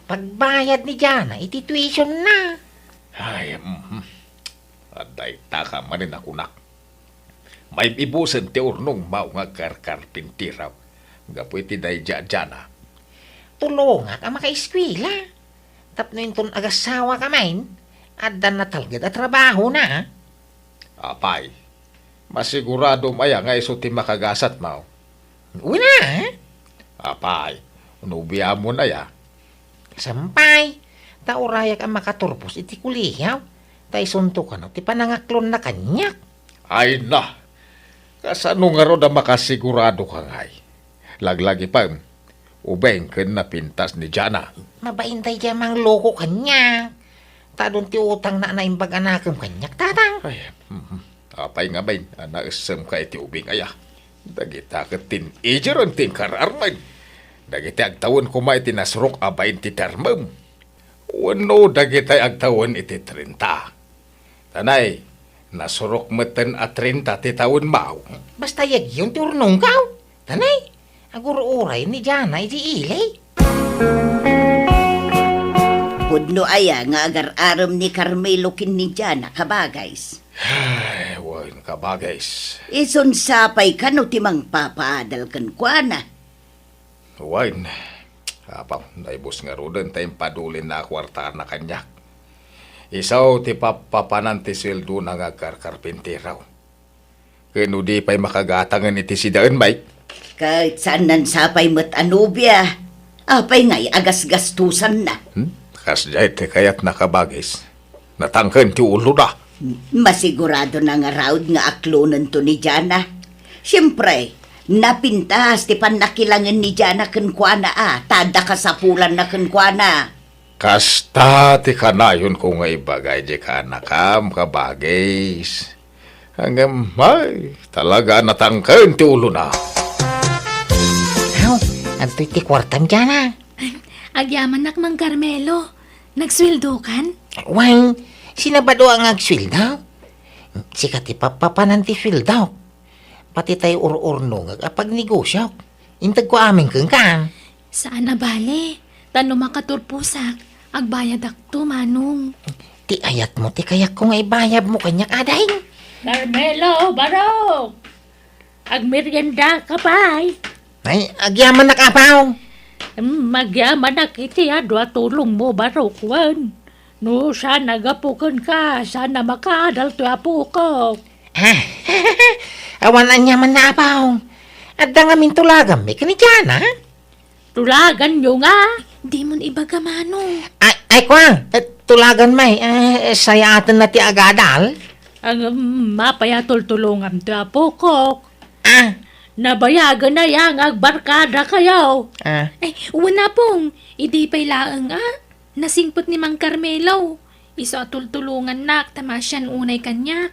Pagbayad ni Diana iti tuition na. Ay, mhm. Adda itaka manen a kunak. Maib-ibusen ti urnongmo nga agkarkarpintiro gapu iti daydi a Diana. Tulongak a makaeskuela. Tapno inton agasawaka manen, adda natalged a trabahona. Apay, masiguradom aya nga isu ti makagasatmo? Wen a. Apay, nobiamon aya? Saan pay, ta urayak a makaturpos iti kolehiyo, ta isunto kano ti panangaklonna kaniak. Ay na, kasano ngarud a makasiguradoka ngay? Laglagipem, ubing ken napintas ni Diana. Mabain daydiay a mangloko kaniak. Ta adun ti utangna a naimbag a nakem kaniak, Tatang. Ay, mhm. Apay ngamin a naessemka iti ubing aya? Dagita ket teenager ti inkararmen. Dagiti agtawen koma iti nasurok a bain ti termem. Wenno dagitay agtawen iti trenta. Tanay, nasurok metten a trenta ti tawenmo. Basta yagyon ti urnongko. Tanay, agur-uray ni Diana iti ili. Pudno aya nga agar-arem ni Carmelo ken ni Diana, kabagays? Ay, wen, kabagays. Isun sapay kano ti mangpapaadal kenkuana? Wen, apaw, naibus ngaruden ta impadulinna a kuartana kaniak. Isu ti pappapanan ti sueldona nga agkarkarpintiro. Ken no di pay makagatangen iti sidaen, Mike? Ket saan nansapay met a nobia. Apay ngay a gasgastosanna? Hmm? Kasdiay ti kayatna, kabagis. Natangken ti ulona. Masiguradona ngarud nga aklonento ni Diana. Siempre, napintas ti pannakilangen ni Diana kenkuana a, ta adda kasapulanna kenkuana. Kasta ti kanayonko nga ibaga idiay kaanakam, kabagis. Ngem, ay, talaga a natangken ti ulona. Aw, adtoy ti kuartam, Diana. Agyamanak, Mang Carmelo. Nagsueldokan? Wen, Sinabadoak nga agsueldo. Sika ti papapanan ti sueldok. Pati tay ur-urnongek a pagnegosiok. Integko amin kenka. Saan a bale. Ta no makaturposak, agbayadakto, Manong. Ti ayatmo ti kayatko nga ibayadmo kaniak, Ading. Carmelo, Barok! Agmeriendaka pay. Ay, agyamanak, Apo. Hmm, agyamanak iti adu a tulongmo, Barok, wen. No saan a gapu kenka, saan a makaadal toy apokok. Ah, awan aniamanna, Apo. Adda ngamin tulaganmi ken ni Jana. Tulaganyo nga? Dimon ibaga, Manong. Ay, ay, kua, eh, tulagan may, eh, sayaatenna ti agadal. Ang, mm, mapay a tultulonganto, apokok. Ah. Nabayagan aya nga agbarkadakayo. Ah. Ay, wen, Apong, idi pay laeng, ah. Nasingpet ni Mang Carmelo. Isu a tultulongannak ta maasian unay kaniak.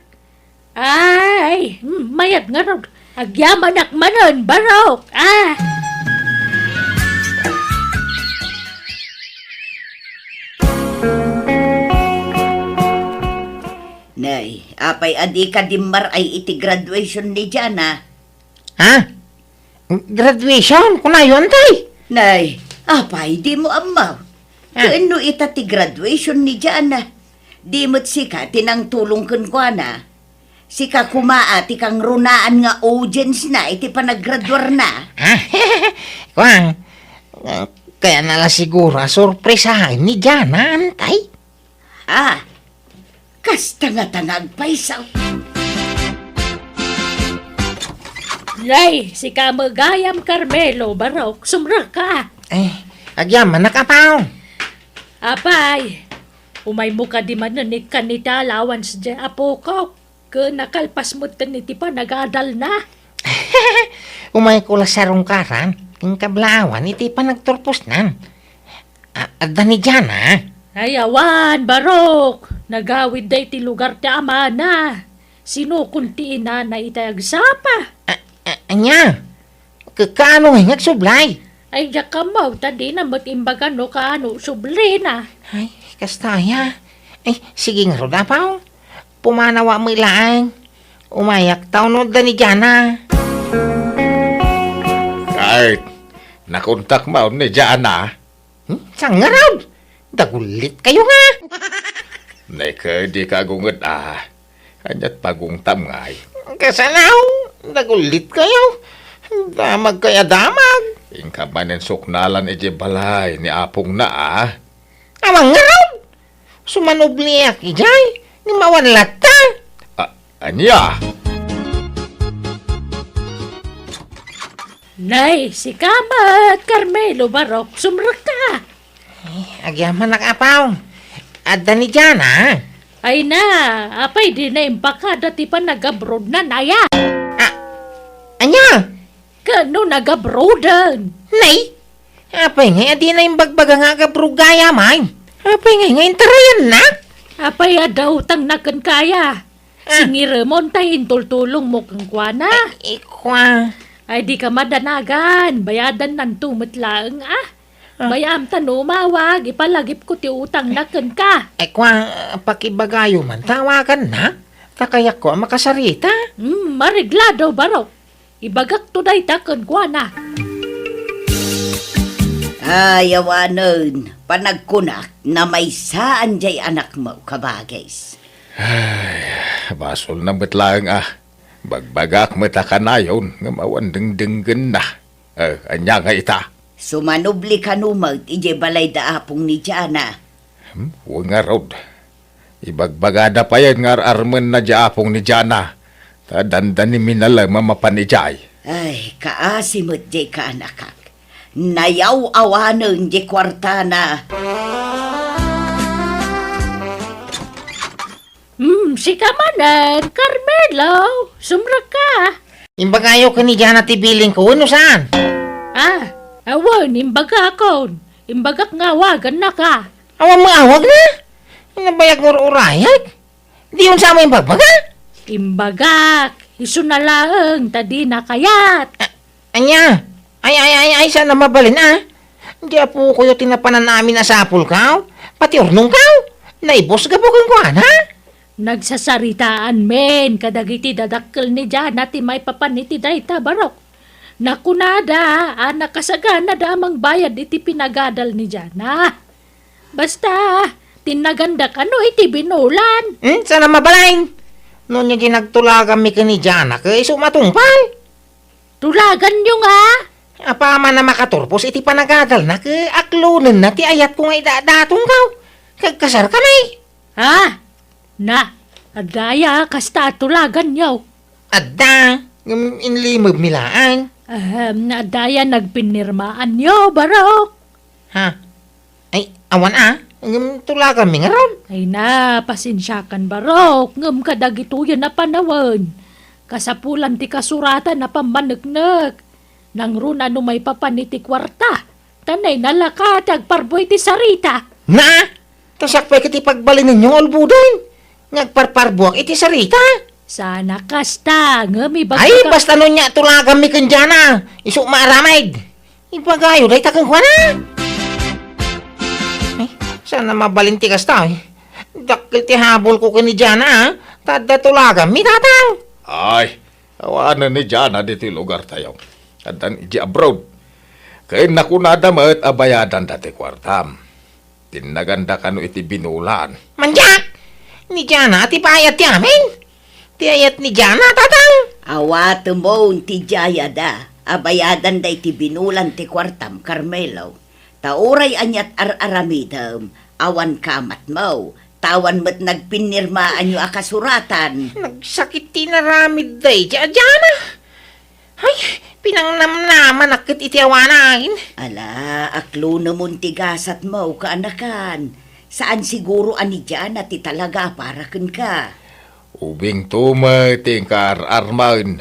Ay, hmm, mayat ngarud. Agyamanak manen, Barok. Ah! Nay, apay a dika dimmar-ay iti graduation ni Jana? Ha? Graduation? Kunayon, tay? Nay, apay, dimo ammo? Ah. Ken no ita ti graduation ni Jana, di met sika ti nangtulong kenkuana. Sika koma a ti kangrunaan nga audience na iti panaggraduarna. Ah, kuan, ah, kayatna la siguro a sorpresaen ni Jana, tay? Ah, kasta ngata nga agpayso. Nay, sika met gayam, Carmelo, Barok, sumrekka. Eh, agyamanak, Apo. Apay, umaymo kadi manen ikkan iti allowance diay apokok. Ken nakalpas metten iti panagadalna. Umayko la sarungkaran ken kablaawan iti panagturposnan. A-, adda ni Jana? Ay, awan, Barok. Nagawidda iti lugar ti amana. Sinukon ti inana itay agsapa. A-, a-, ania? Ka-, kaano ngay nga agsublay? Ay, diak ammo, ta dina met imbaga no kaano sublina. Ay, kasta aya. Ay, sige ngarud, Apo. Pumanawa met laeng. Umayak ta, no adda ni Jana. Ay, nakontak manen ni Jana. Hmm? Saan ngarud? Dagullit kayo nga. Nay, kadi ka agunged a. Aniat pagungtam ngay? Kasano? Dagullit kayo. Damag kaya damag. Inka manen suknalan iti balay ni apongna a. Awan ngarud. Sumanubliak idiay. Ngem awan latta. A-, ania? Nay, sika met, Carmelo Barok, sumrekka. Ay, agyamanak, Apo. Adda ni Jana? Ay na, apay dina imbagada ti panagabroadna, aya? A-, ania? Ken no nagabroaden? Nay, apay ngay a dina imbagbaga nga agabroad gayam? Apay ngay nga intarayanna? Apay a dautangna kenka aya? Ah. Singiremon ta intultulongmo kenkuana. Ay, ikua. Ay, dika madanagan. Bayadannanto met laeng, ah. Ah. Bay-am ta no umawag, ipalagipko ti utangna kenka. Ay, kua, pakibagayo man, tawagannak. Ta kayatko a makasarita. Hmm, areglado, Barok. Ibagakto dayta kenkuana. Ay, awanen, panagkunak, namaysaan diay anakmo, kabagis. Ay, basolna met laeng a. Bagbagak met a kanayon, ngem awan dengdenggenna. Eh, ania ngay ita? Sumanubli kano met idiay balay da apong ni Jana. Hmm, wen ngarud. Ibagbagada payen nga ar-armenna diay apong ni Jana. Ta dandani minalem a mapan idiay. Ay, kaasi met diay kaanakak. Nayaw-awanen diay kuartana. Hmm, sika manen, Carmelo, sumrekka. Imbagayo ken ni Jana ti bilingko, wenno saan? Ah, awan, imbagakon. Imbagak nga awagannaka. Awan maawagna? Nabayag nga ur-urayak? Di unsa mo imbagbaga? Imbagak, isuna laeng, ta dina kayat. A-, ania? Ay, ay, ay, ay, saan a mabalin, ah? Di apokoyo ti napanan amin a sapulkaw? Pati urnongkaw? Naibus gapu kenkuana? Nagsasaritaan men kadagiti dadakkel ni Jana ti maipapan iti dayta, Barok. Nakunada a nakasaganada a mangbayad iti pinagadal ni Jana. Basta, tinnaganda kano iti binulan. Hmm, saan a mabalin? No ania di nagtulaganmi ken ni Jana, ket isu matungpal. Tulaganyo nga? Apaman a makaturpos iti panagadalna, ket aklonenna ti ayatko nga idadaton, kaw. Kagkasarkami. Ha? Na, adda aya kasta a tulaganyo? Adda, ngem inlimebmi laeng. Ahem, adda aya nagpinirmaanyo, Barok? Ha? Ay, awan a, ngem tulaganmi ngarud. Ay na, pasensiakan, Barok, ngem kadagitoyen a panawen, kasapulan ti kasuratan a pammaneknek. Nangruna no maipapan iti kuarta, ta nainalaka ti agparbo iti sarita. Na! Ta siak pay ket ipagbalinenyo nga ulboden nga agparparbuak iti sarita. Saan a kasta, ngem ibagak. Ay, basta no ania tulaganmi ken Jana, isu maaramid. Ibagayo dayta kenkuana. Ay, saan a mabalin ti kasta, eh. Dakkel ti habol ko ken ni Jana, ah. Ta adda tulaganmi, tatang. Ay, awanen ni Jana ditoy lugartayo. Addan idiay abroad. Ken nakunada met a bayadanda ti kuartam. Tinnaganda kano iti binulan. Mandiak! Ni Jana ti bayad ti amin? Ti ayat ni Jana, tatang? Awatemon ti diayada a bayadanda iti binulan ti kuartam, Carmelo. Ta uray aniat ar-aramidem, awan kamatmo, ta awan met nagpinirmaanyo a kasuratan. Nagsakit ti inaramid daydi a Jana. Ay, pinangnamnamanak ket iti awanen. Ala, aklonemon ti gasatmo, kaanakan. Saan siguro a ni Jana ti talaga a para kenka. Ubingto met ti inkaar-armen.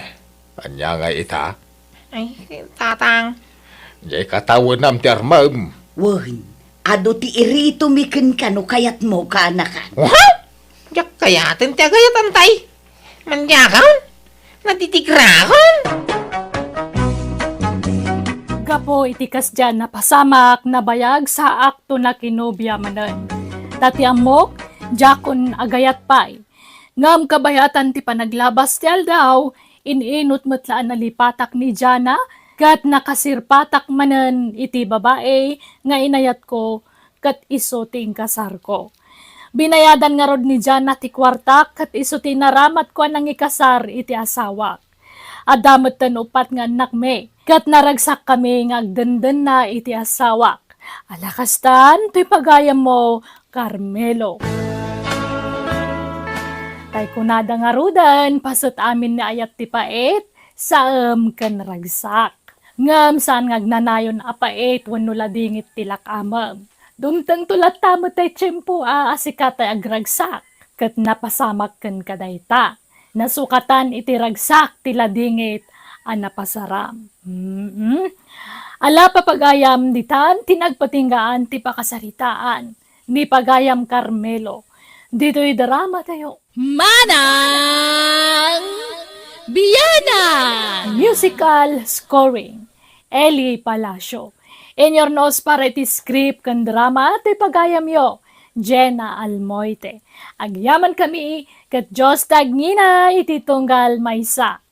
Ania ngay ita? Ay, tatang. Diay katawenam ti armem. Wen, adu ti iritomi kenka no kayatmo, kaanakan. Oha? Diak kayaten ti agayat, antay. Mandiakon? Natitigrakon? Gapu iti kasdiay a napasamak, nabayag, saakto nakinobia manen. Ta ti ammok, diakon agayat pay. Ngem kabayatan ti panaglabas ti aldaw, in-inut met la a nalipatak ni Jana, ket nakasirpatak manen iti babai nga inayatko ket isu ti inkasarko. Binayadan ngarud ni Jana ti kuartak ket isu ti naramatko a nangikasar iti asawak. Adda metten uppat nga annakmi, ket naragsakkami nga agdendenna iti asawak. Ala kastan, toy pagayammo, Carmelo. Tay kunada ngaruden, paset amin ni ayat ti pait, saem ken ragsak. Ngem saan nga agnanayon a pait wenno ladingit ti lak-amem. Dumtengto latta met tay tiempo a asika tay agragsak, ket napasamak ken kadayta. Nasukatan iti ragsak ti ladingit a napasaram. Mm-mm. Ala, papagayam, ditan ti nagpatinggaan ti pakasaritaan ni pagayam Carmelo ditoy drama tayo. Manang Biana! Musical scoring, Eli Palacio. Inurnos para iti script ken drama ti pagayamyo, Jenna Almoite. Agyaman kami, ket Dios ti agngina iti tunggal maysa.